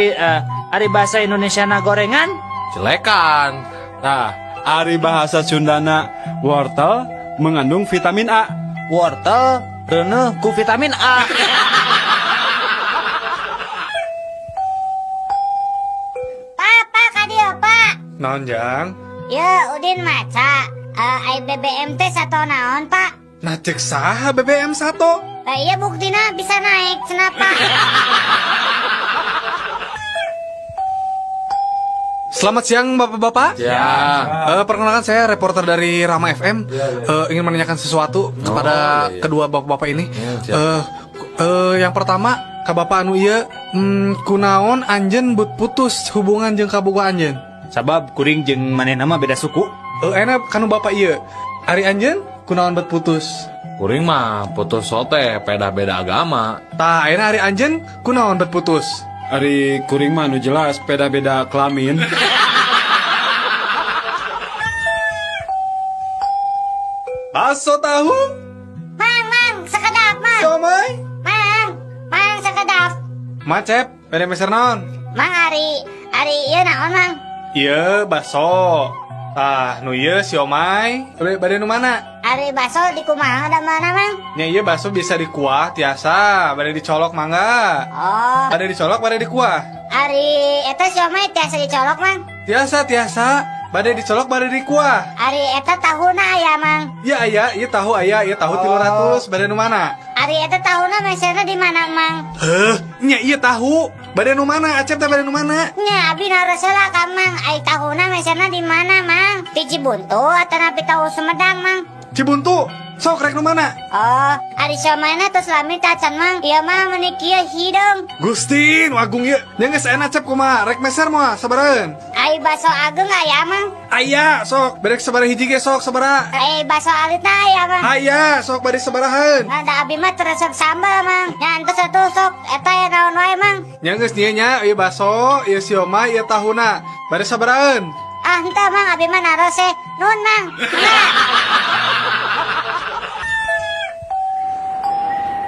ari bahasa Indonesia na gorengan? Jelekan. Nah, ari bahasa Sundana wortel mengandung vitamin A. Wortel reuneuh ku vitamin A. Papa kadieu, Pak. Naon, Jang? Ya, Udin maca. Ai BBM teh sato naon, Pak? Nah cek saha BBM sato? Lah iya buktina bisa naik cenah, Pak. Selamat siang Bapak-bapak. Ya. Perkenalkan saya reporter dari Rama FM. Ingin menanyakan sesuatu kepada kedua bapak-bapak ini. Yang pertama, ka bapak anu ieu, kunaon anjeun but putus hubungan jeung kabogoh anjeun? Sabab kuring jeung manehna mah beda suku. Enak kanu bapak ieu. Ari anjeun kunaon bet putus? Kuring mah putus sote beda-beda agama. Tah, ayeuna ari anjeun kunaon bet putus? Ari kuring mah nu jelas beda-beda kelamin. Bakso tahu? Mang, mang, sekedap, mang. Siomay? Mang, mang sekedap. Macep, bade meser naon? Mang ari ieu naon, Mang? Ieu bakso. Tah, nu ieu siomay. Bade nu mana? Ari bakso di kumaha da mana, Mang? Nya ieu bakso bisa dikuah tiasa, bade dicolok mangga. Oh. Bade dicolok bade dikuah. Ari eta siomay tiasa dicolok, Mang? Tiasa, tiasa. Bade dicolok bade dikuah. Ari eta tahuna aya, Mang? Ya aya, ieu tahu aya, ieu tahu 300, bade nu mana? Ari eta tahuna meserna di mana, Mang? Heuh, nya ieu tahu. Bade nu mana? Acep teh bade nu mana? Nya abi naros heula ka Mang, ai tahuna meserna di mana, Mang? Di Cibuntu atanapi tahu Sumedang, Mang? Cibuntu. Sok rek nu mana? Oh, ari siomayna tos lami tacan, Mang. Ieu mah meuni kieu hideung. Gusti, nu agung ieu. Nya geus enak Acep kumaha? Rek meser moal sabaraheun? Ai baso ageung aya, Mang? Aya, sok. Berek sabaraha hiji ge sok sabaraha? Ai baso alitna aya, Mang? Aya, sok bade sabaraheun? Nah, da abi mah teu resep sambal, Mang. Nya entos atuh sok eta ya naon wae, Mang. Nya geus nya nya ieu baso, ieu siomay, ieu tahuna. Bade sabaraheun? Ah, henteu, Mang, abi mah naros eh. Nuhun, Mang. Mangga.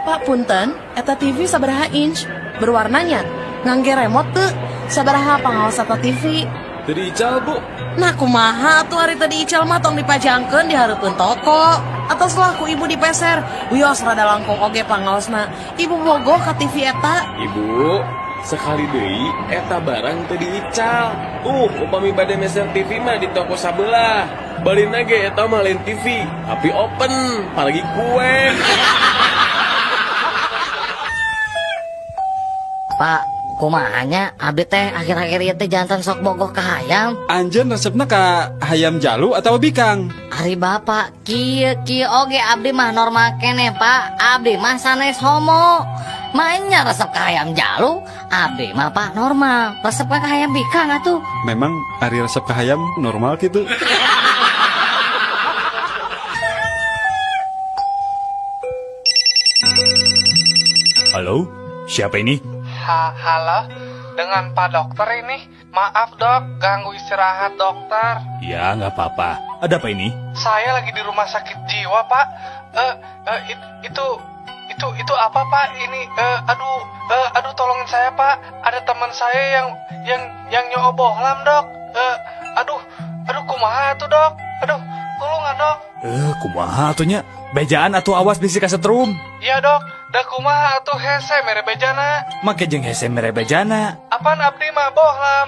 Pak punten, eta TV sabaraha inch? Berwarnanya ngangge remote teu? Sabaraha pangaos eta TV? Teu diical, Bu. Nah kumaha atuh ari teu diical mah tong dipajangkeun di hareupeun toko. Atos lah ku ibu dipeser. Wios rada langkung oge pangaosna. Ibu bogoh ka TV eta. Ibu, sekali deui eta barang teu diical. Upami bade meser TV mah di toko sabelah. Balina ge eta mah lain TV, tapi open, apalagi kue. Pak, kumaha nya abdi teh akhir-akhir ieu teh jantan sok bogoh ka hayam. Anjeun resepna ka hayam jalu atau bikang? Ari bapak kieu kieu oge abdi mah normal keneh Pak. Abdi mah sanes homo. Maenya resep ka hayam jalu, abdi mah Pak normal. Resep ka hayam bikang atuh. Memang ari resep ka hayam normal gitu. Halo, siapa ini? Halo, dengan Pak Dokter ini. Maaf dok, ganggu istirahat dokter. Ya, nggak apa-apa. Ada apa ini? Saya lagi di rumah sakit jiwa Pak. Itu apa Pak? Ini aduh tolongin saya Pak. Ada teman saya yang nyobohlam dok. Aduh kumaha tuh dok. Aduh, tolong dok. Kumaha atuh nya? Bejaan atuh awas bisi kasetrum. Iya dok, da kumaha atuh hese mere bejana. Make jeung hese mere bejana. Apaan abdi mah bohlam.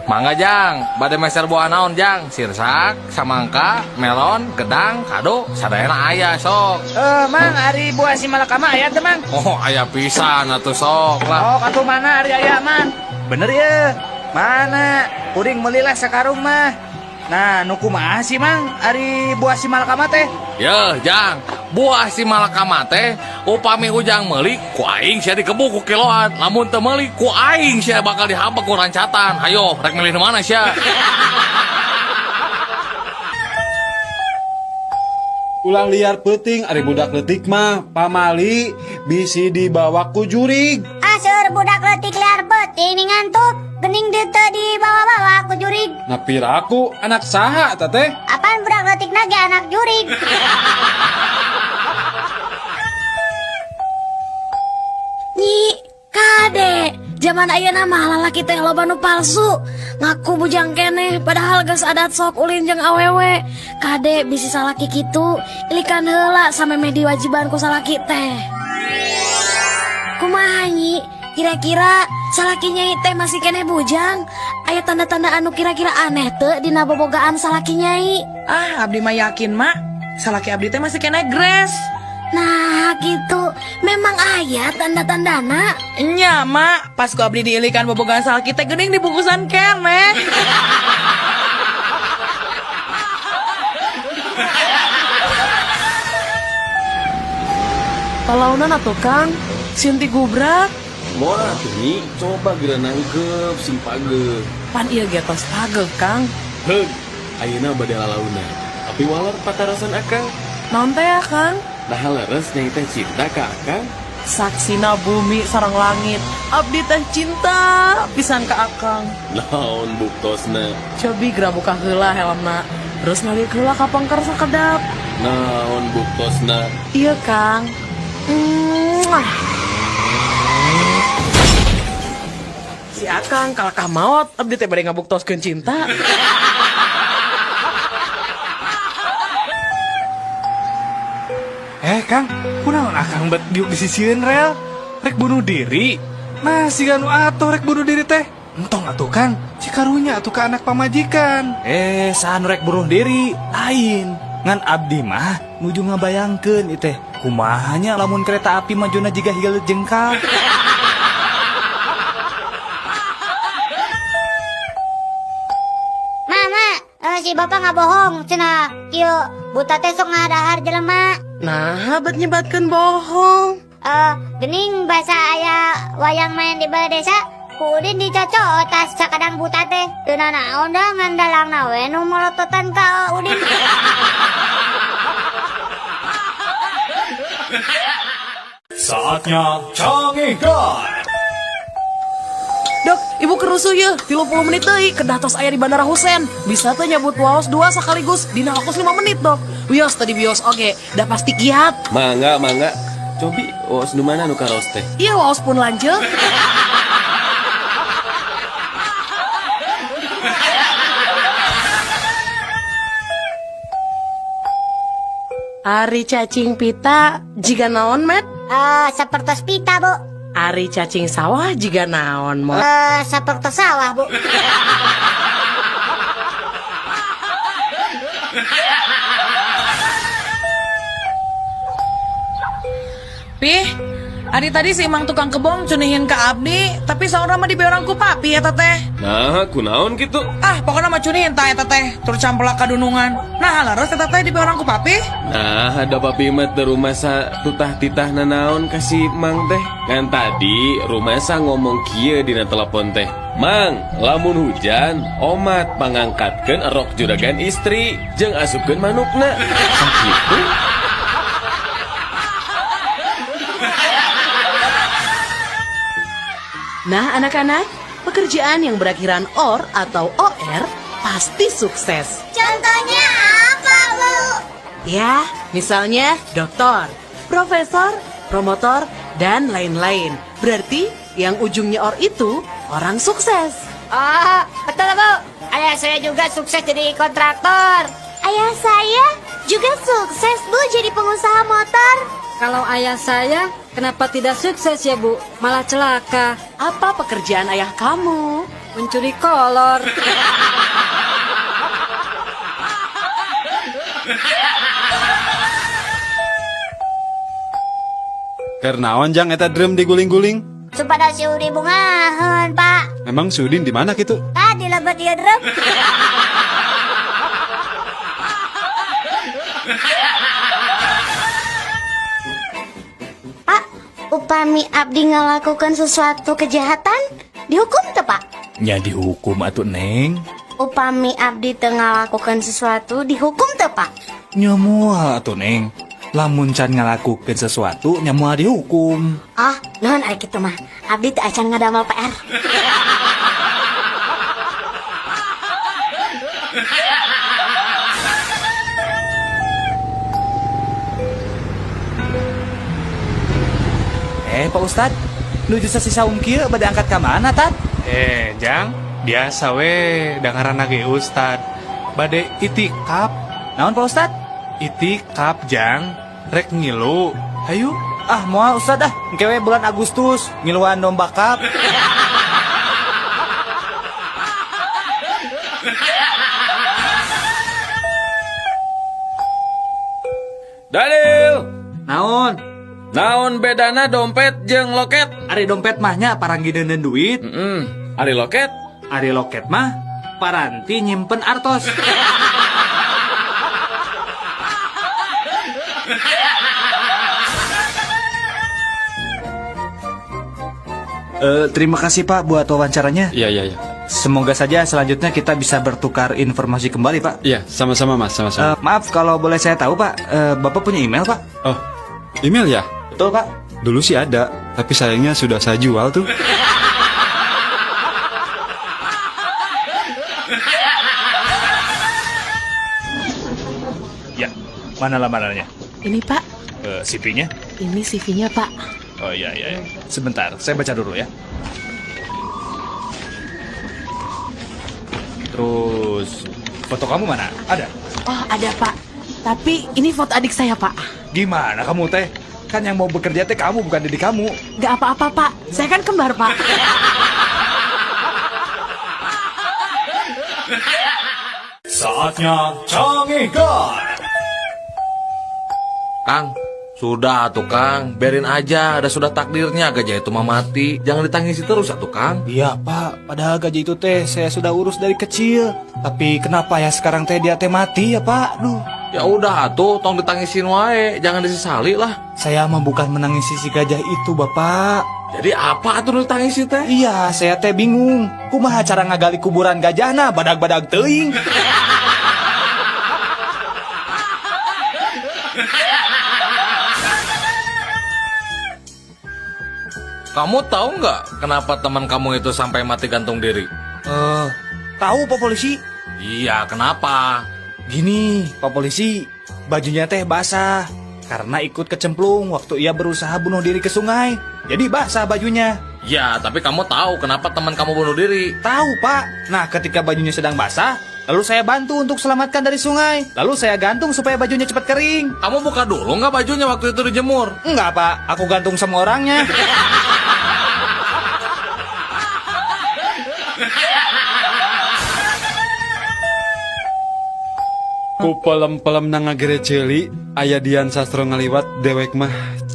Mangga Jang, bade meser buah naon Jang? Sirsak, samangka, melon, gedang, kado, sadayana aya sok. Mang, ari buah si malakama aya teh Mang? Oh, aya pisan atuh sok lah. Oh, katuh mana ari aya Mang? Bener ya? Mana? Kuring melilah sakarung mah. Nah, nu kumaha sih Mang ari buah si malakama teh? Yeuh, Jang, buah si malakama teh upami ujang meuli ku aing sia dikebuk ku kiloan. Lamun teu meuli ku aing sia bakal dihabek ku rancatan. Hayo, rek milih nu mana sia? Ulah liar peuting ari budak leutik mah pamali bisi dibawa ku jurig. Aseur budak leutik liar peuting nih ngantuk. Gening teu dibawa-bawa ku jurig. Nah piraku anak saha eta teh? Apaan budak leutik ge anak jurig? Nyi, kade, zaman ayeuna mah lalaki teh loba nu palsu. Ngaku bujang keneh padahal geus adat sok ulin jeung awewe. Kade bisi salaki kitu, ilikan heula samemeh diwajiban ku salaki teh. Kumaha nyi? Kira-kira salaki nyai teh masih keneh bujang? Aya tanda-tanda anu kira-kira aneh teu dina bobogaan salaki nyai? Ah, abdi mah yakin, Mak. Salaki abdi teh masih keneh gres. Nah, gitu. Memang aya tanda-tandana. Nya, Mak. Pas ku abdi diilikan bobogaan salaki teh geuning dibungkusan keneh. Palaunan atuh, Kang. Sinti gubrak. Moal atuh nyi, coba geura nangkep sing pageuh. Pan ieu ge tos pageuh, Kang. Heug, ayeuna bade lalaunan. Tapi waler patarasan akang. Naon teh ya, Kang? Nah leres nyai teh cinta ka akang. Saksina bumi sareng langit. Abdi teh cinta pisan ka akang. Naon buktosna? Cobi geura buka heula helmna. Terus ngaliuk heula ka pengker sakedap. Naon buktosna? Iya, Kang. Muah. Si akang kalakah maot, abdi teh bade ngabuktoskeun cinta. Kang, kunaon akang bet diuk disisieun rel? Rek bunuh diri. Nah, siga nu atuh rek bunuh diri teh. Entong atuh Kang, cikarunya atuh ka anak pamajikan. Saha nu rek bunuh diri? Lain. Ngan abdi mah nuju ngabayangkeun ieu teh. Kumaha nya lamun kereta api majuna jiga hileut jengkal. Mama, si bapak nggak bohong, cenah kieu buta teh sok ngadahar jelema. Nah, bet nyebatkeun bohong. Gening basa aya wayang main di balai desa, ku Udin dicocok tas sakadang buta teh. Teu nanaon da ngan dalangna we nu molototan ka Udin. Saatnya Canggihkan. Dok, ibu kerusuh ya, 30 menit deui kedah tos aya di Bandara Husein. Bisa teh nyabut waos 2 sekaligus dina waktu 5 menit, Dok. Wios tadi bios oge, dah pasti kiat. Mangga, mangga. Cobi waos nu mana nu karos teh? Iya, waos pun lanjut. Ari cacing pita jiga naon, Met? Sapertos pita, Bu. Ari cacing sawah jiga naon, Mot? Sapertos sawah, Bu. Pih, ari tadi si Mang tukang kebon cunihin ke abdi, tapi saurna mah dibere ku papi eta teh. Nah, kunaon gitu? Ah, pokoknya mah cunihin tah eta teh, tur campelak kadunungan. Nah, leres eta teh dibere ku papi. Nah, ada papi mah teu rumasa tutah titah nanaon ka si Mang teh. Ngan tadi rumasa ngomong kieu dina telepon teh. Mang, lamun hujan, omat pangangkatkeun erok juragan istri jeung asupkeun manukna. Sakitu. Nah, anak-anak, pekerjaan yang berakhiran OR atau OR pasti sukses. Contohnya apa, Bu? Ya, misalnya doktor, profesor, promotor, dan lain-lain. Berarti yang ujungnya OR itu orang sukses. Oh, betul, Bu. Ayah saya juga sukses jadi kontraktor. Ayah saya juga sukses, Bu, jadi pengusaha motor. Kalau ayah saya, kenapa tidak sukses ya, Bu? Malah celaka. Apa pekerjaan ayah kamu? Mencuri kolor. Keur naon jang eta drum diguling-guling? Supados si Udin bungaheun, Pak. Memang si Udin di mana gitu? Tah di lebet ieu drum. Pak, upami abdi ngalakukan sesuatu kejahatan, dihukum teu, Pak? Nya dihukum atuh, Neng. Upami abdi teu ngalakukan sesuatu, dihukum teu, Pak? Nya moal atuh, Neng. Lamun can ngalakukeun sesuatu nya moal dihukum. Oh, nuhun ari kitu mah. Abdi teu acan ngadamel PR. Eh, Pak Ustad, nuju sasi saum kieu bade angkat ka mana, Tad? Eh, Jang, biasa we dengaran ge Ustad. Bade itikap. Naon, Pak Ustad? Itikap, Jang. Rek ngilu. Hayu. Ah, moal Ustad ah. Engke we bulan Agustus ngiluan domba kap. Daniel. Naon? Naon bedana dompet jeung loket? Ari dompet mah nya paranggi deuneun duit. Ari loket? Ari loket mah paranti nyimpen artos. Terima kasih Pak buat wawancaranya. Iya. Semoga saja selanjutnya kita bisa bertukar informasi kembali, Pak. Iya, sama-sama Mas, sama-sama. Maaf kalau boleh saya tahu, Pak, Bapak punya email, Pak? Oh, email ya? Betul, Pak. Dulu sih ada, tapi sayangnya sudah saya jual tuh. Ya, mana lamarannya? Ini, Pak. CV-nya? Ini CV-nya, Pak. Oh iya. Sebentar, saya baca dulu ya. Terus, foto kamu mana? Ada? Oh, ada, Pak. Tapi ini foto adik saya, Pak. Gimana kamu, Teh? Kan yang mau bekerja teh kamu, bukan diri kamu. Gak apa-apa, Pak. Saya kan kembar, Pak. Saatnya Canggihkan. Kang, sudah tuh Kang, biarin aja, ada sudah takdirnya gajah itu mah mati. Jangan ditangisi terus atuh Kang. Iya Pak, padahal gajah itu teh saya sudah urus dari kecil. Tapi kenapa ya sekarang teh dia teh mati ya Pak? Duh. Ya udah atuh, tong ditangisin wae, jangan disesali lah. Saya mah bukan menangisi si gajah itu Bapak. Jadi apa atuh ditangisi teh? Iya, saya teh bingung. Kumaha cara ngagali kuburan gajahna badag-badag teuing. Kamu tahu nggak kenapa teman kamu itu sampai mati gantung diri? Tahu Pak Polisi. Iya, kenapa? Gini, Pak Polisi, bajunya teh basah karena ikut kecemplung waktu ia berusaha bunuh diri ke sungai. Jadi basah bajunya. Ya, tapi kamu tahu kenapa teman kamu bunuh diri? Tahu, Pak. Nah, ketika bajunya sedang basah, lalu saya bantu untuk selamatkan dari sungai. Lalu saya gantung supaya bajunya cepat kering. Kamu buka dulu nggak bajunya waktu itu dijemur? Enggak, Pak. Aku gantung sama orangnya. Ku pelem-pelem na ngagere ceuli, aya Dian Sastro ngaliwat dewek mah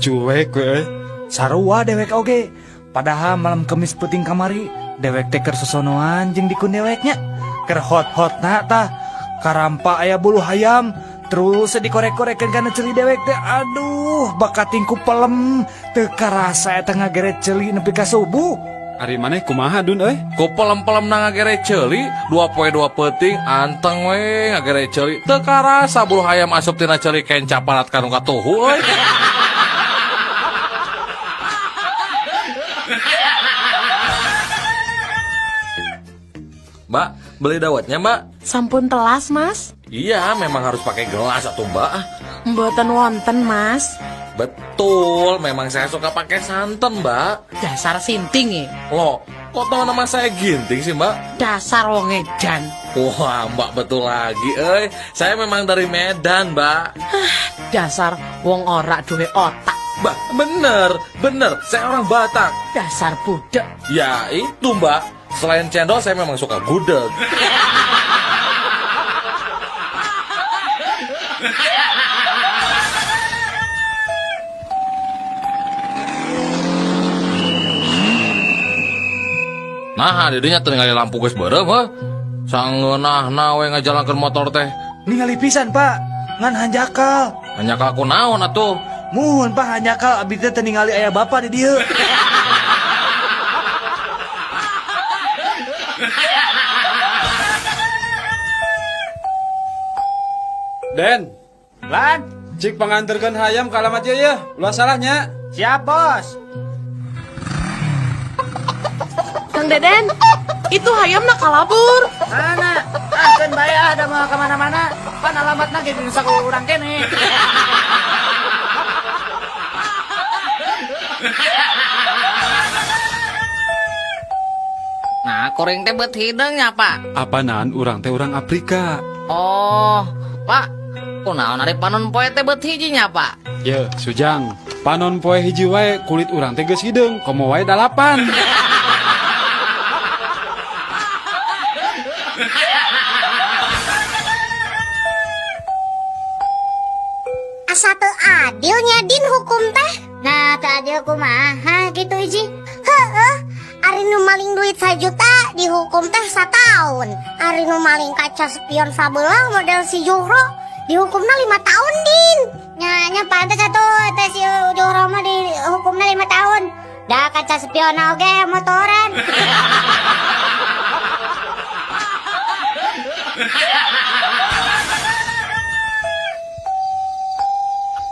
Cuek we euy. Sarua dewek oge. Padahal malam Kemis peuting kamari dewek teh keur sosonoan jeung dikun deweknya. Keur hot-hotna tah karampa aya bulu hayam terus dikorek-korekeun kana ceuli dewek teh. Aduh, bakating ku pelem teu karasa eta ngagere ceuli nepi ka subuh. Ari maneh kumaha Dun euy? Ku pelem-pelem na ngagere ceuli, 2 poe 2 peuting anteng we ngagere ceuli. Teu karasa bulu hayam asup tina ceuli kenca parat ka nu katuhu euy. Mbak, beli dawetnya, Mbak? Sampun telas, Mas. Iya, memang harus pakai gelas atau Mbak. Mboten wonten, Mas. Betul, memang saya suka pakai santan, Mbak. Dasar sinting ya. Loh, kok tahu nama saya Ginting sih, Mbak? Dasar wong edan. Wah, Mbak betul lagi, eh. Saya memang dari Medan, Mbak. Dasar wong ora duwe otak. Mbak, bener, bener. Saya orang Batak. Dasar budek. Ya, itu, Mbak. Selain cendol, saya memang suka gudeg. Nah, didinya teu lampu geus beureum heuh. Sangeunahna we ngajalankeun motor teh. Ningali pisan, Pak. Ngan hanjakal. Hanjakal ku naon atuh? Muhun, Pak, hanjakal abdi teh teu ningali aya bapak di dieu. Den. Lan, cik panganterkeun hayam ka alamat ieu ya. Ulah salahnya. Siap, Bos. Kang Deden, itu hayam nak kalabur. Mana? Ah, keun bae ah, da moal ka mana-mana. Pan alamatna ge di saku urang keneh. Nah, kuring teh beut hideung nya, Pak. Apanan urang teh urang Afrika. Oh, Pak. Kunaon ari panon poe teh beut hiji nya, Pak? Ye, Sujang. Panon poe hiji wae kulit urang teh geus hideung, komo wae dalapan. Asa teu adil nya Din hukum teh. Nah, teu adil kumaha gitu Iji. Heeh. Ari nu maling duit 1 juta dihukum teh sataun. Ari nu maling kaca spion sabelah model si Juhro dihukumna 5 tahun Din. Nya nya pantes atuh teh si Juhro mah dihukumna 5 tahun. Da kaca spion oge motoran.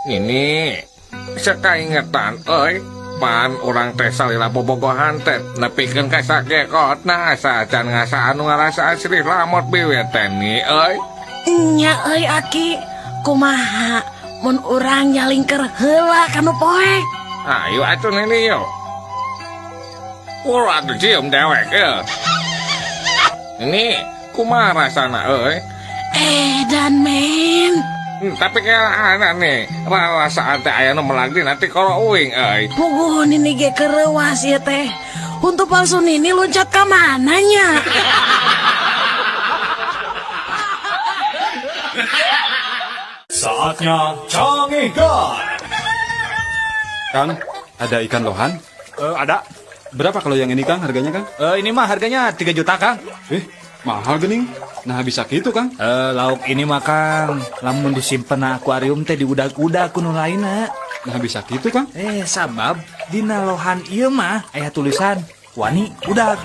Ini sakaingetan euy, pan urang teh salila bobogohan teh nepikeun ka sakekotna asa can ngasaan nu ngarasaan sirih lamot biwir teh ni euy. Nya euy Aki, kumaha mun urang nyalingker heula kanu poek? Ayo atuh nini yo. Ulah atuh cium dewek ya. Ini kumaha rasana euy? Edan men. Tapi kayak anak nih, rarasaan teh aya nu melag dina tikoro uing euy. Puguh nini ge kereuwas ieu teh. Untuk palsu nini loncat ka mana nya? Saatnya Canggihkan. Kang, ada ikan lohan? Ada. Berapa kalau yang ini Kang harganya Kang? Ini mah harganya 3 juta Kang. Eh, mahal gening. Nah bisa gitu Kang. Lauk ini mah Kang, lamun disimpen na akuarium teh diudag-udag ku nu lainna. Nah bisa gitu Kang. Eh, sabab dina lohan ieu mah aya tulisan wani udag.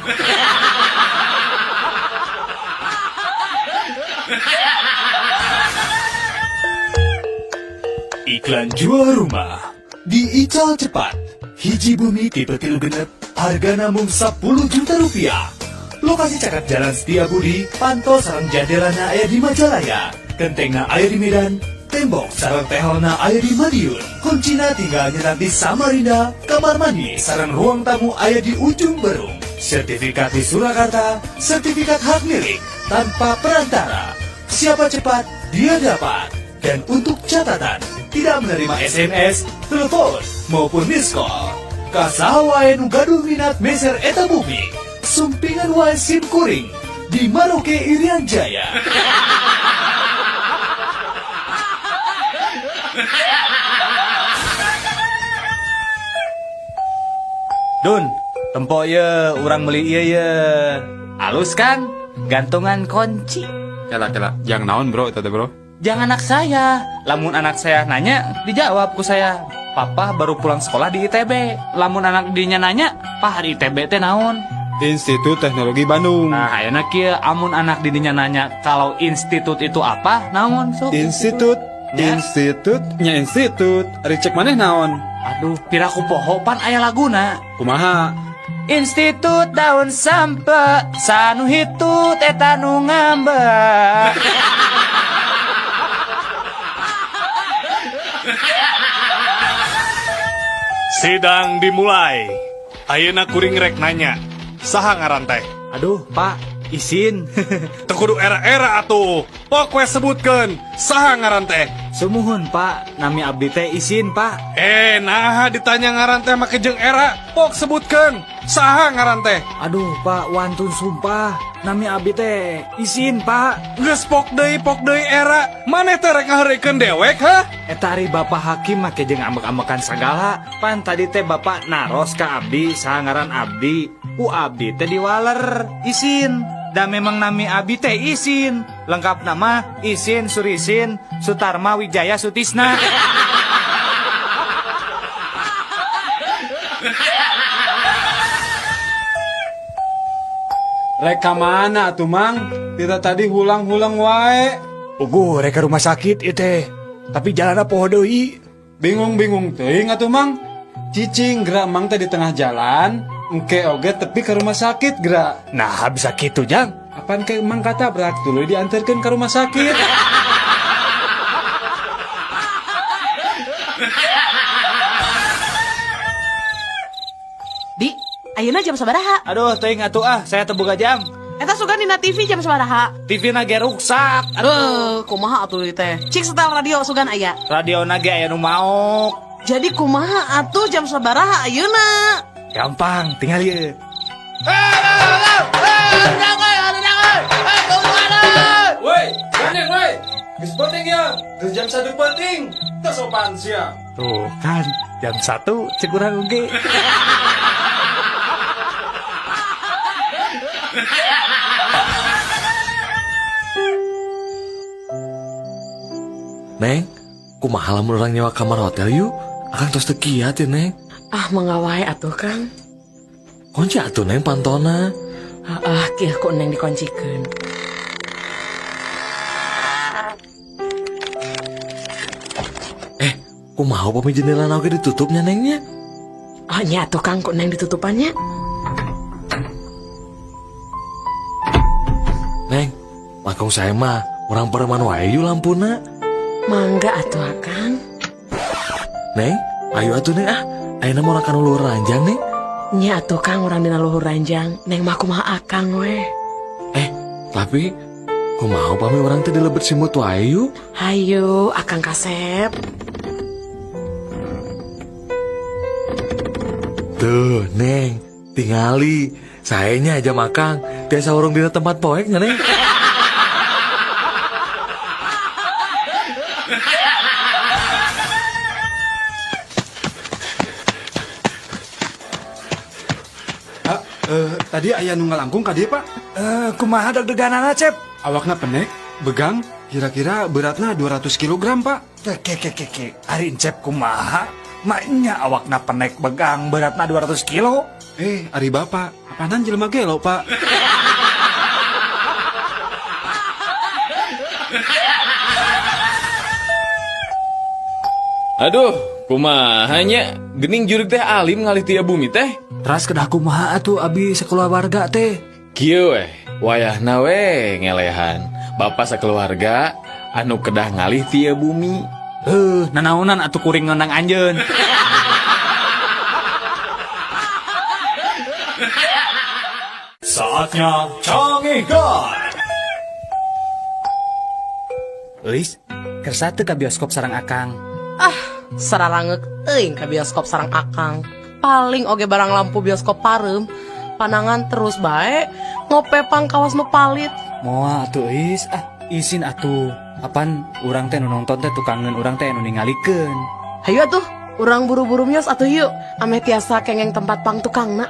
Iklan jual rumah di Ical Cepat. Hiji bumi tipe 36, harga namung 10 juta rupiah. Lokasi caket Jalan Setia Budi, pantol sareng jandelana aya di Majalaya, kentengna aya di Medan, tembok sareng tehelna aya di Madiun. Kuncina tinggal nyetak di Samarinda, kamar mandi sareng ruang tamu aya di Ujung Berung. Sertifikat di Surakarta, sertifikat hak milik tanpa perantara. Siapa cepat, dia dapat. Dan untuk catatan, tidak menerima SMS, telepon, maupun miss call. Ka saha wae nu gaduh minat meser eta bumi, sumpingan wae sim kuring di Maroke Irian Jaya. Dun, tempo ye, urang beli ieu ye. Alus kan? Gantungan kunci. Kela kela, jang naon bro eta teh bro? Jangan anak saya. Lamun anak saya nanya, dijawab ku saya. Papa baru pulang sekolah di ITB. Lamun anak dinya nanya, Pah di ITB teh naon? Institut Teknologi Bandung. Nah, ayeuna kieu amun anak didinya nanya kalau institut itu apa, naon sok? Institut, Ya. institut, nya institut. Ari cek maneh naon? Aduh, piraku poho pan aya laguna. Kumaha? Institut daun sampe, sanu hitut eta nu ngambek. Sidang dimulai. Ayeuna kuring rek nanya. Saha ngaran teh? Aduh, Pak, isin. Teu kudu era-era atuh. Pok we sebutkeun saha ngaran teh? Sumuhun, Pak. Nami abdi teh isin, Pak. Eh, naha ditanya ngaran teh make jeung era. Pok sebutkeun saha ngaran teh? Aduh, Pak, wantun sumpah. Nami abdi teh isin, Pak. Geus pok deui era. Maneh teh rek ngaheureuykeun dewek, ha? Eta ari Bapak Hakim make jeung ambek-ambekan sagala. Pan tadi teh Bapak naros ka abdi saha ngaran abdi. Ku abdi teh diwaler isin. Da memang nami abdi teh isin. Lengkap nama Isin Surisin Sutarma Wijaya Sutisna. Rek ka mana atuh Mang? Kita tadi hulang-hulang wae. Puguh rek ka rumah sakit ieu teh. Tapi jalanna poho deui. Bingung-bingung teuing atuh Mang. Cicing gerak Mang teh di tengah jalan, engke oge tepi ke rumah sakit gerak. Nah, bisa kitu Jang. Apaan ke Mang katabrak tuluy diantarkeun ke rumah sakit. Di, ayeuna jam sabaraha? Aduh, teuing atuh ah, saya teu boga jam. Eta sugan dina TV jam sabaraha? TV na ge ruksak. Aduh, kumaha atuh ieu teh? Cik setel radio sugan aya. Radio na ge aya nu maok. Jadi kumaha atuh jam sabaraha ayeuna? Gampang, tinggal ieu. Woi, gandeng woi. Geus penting ya, geus jam 1 penting. Teu sopan sia. Tuh kan, jam 1 cek urang oge. Neng, kumaha lamun urang nyewa kamar hotel yuk? Akang tos teu kiat ya, Neng. Ah, mangga wae atuh, Kang. Kunci atuh, Neng, pantona. Ah, kieu ku Neng dikoncikeun. Kumaha upami jendela oge ditutupnya, Nengnya? Oh, nya atuh, Kang, ku Neng ditutupannya. Neng, langkung saya mah urang pareman wae yuk lampuna. Mangga atuh, Akang. Neng, ayo atuh Neng ah. Ayeuna mah urang kana luhur ranjang, Neng. Nya atuh, Kang, urang dina luhur ranjang. Neng mah kumaha Akang we. Tapi kumaha upami urang teh dilebet simut wae yuk? Hayu, Akang kasep. Tuh, Neng, tingali. Saenya aja makang, tiasa urung dina tempat poek nya, Neng. Pak, tadi aya nu ngalangkung ka dieu, Pak. Kumaha deg-deganana, Cep? Awakna pendek, begang, kira-kira beratna 200 kilogram, Pak. Ke ke ke ke. Ari Encep kumaha? Maknya awakna penek begang beratna 200 kilo. Ari Bapak, apanan jelema gelo, Pak? Aduh, kumaha nya? Gening jurig teh alim ngalih tia bumi teh. Teras kedah kumaha atuh abi sakeluarga teh? Kieu weh, wayahna we ngelehan. Bapak sakeluarga anu kedah ngalih tia bumi. Nanaonan atuh kuring ngonang anjeun. Saatnya Canggihkan. Euis, kersa teu ka bioskop sareng Akang. Ah, sararangeuk teuing ka bioskop sareng Akang. Paling oge barang lampu bioskop pareum, panangan terus bae, ngope pangkawas nu palit. Moal atuh Euis, ah isin atuh. Apan urang teh nu nonton teh tukangeun urang teh nu ningalikeun. Hayu atuh, Urang buru-buru mios atuh yuk, ameh tiasa kengeng tempat pang tukangna.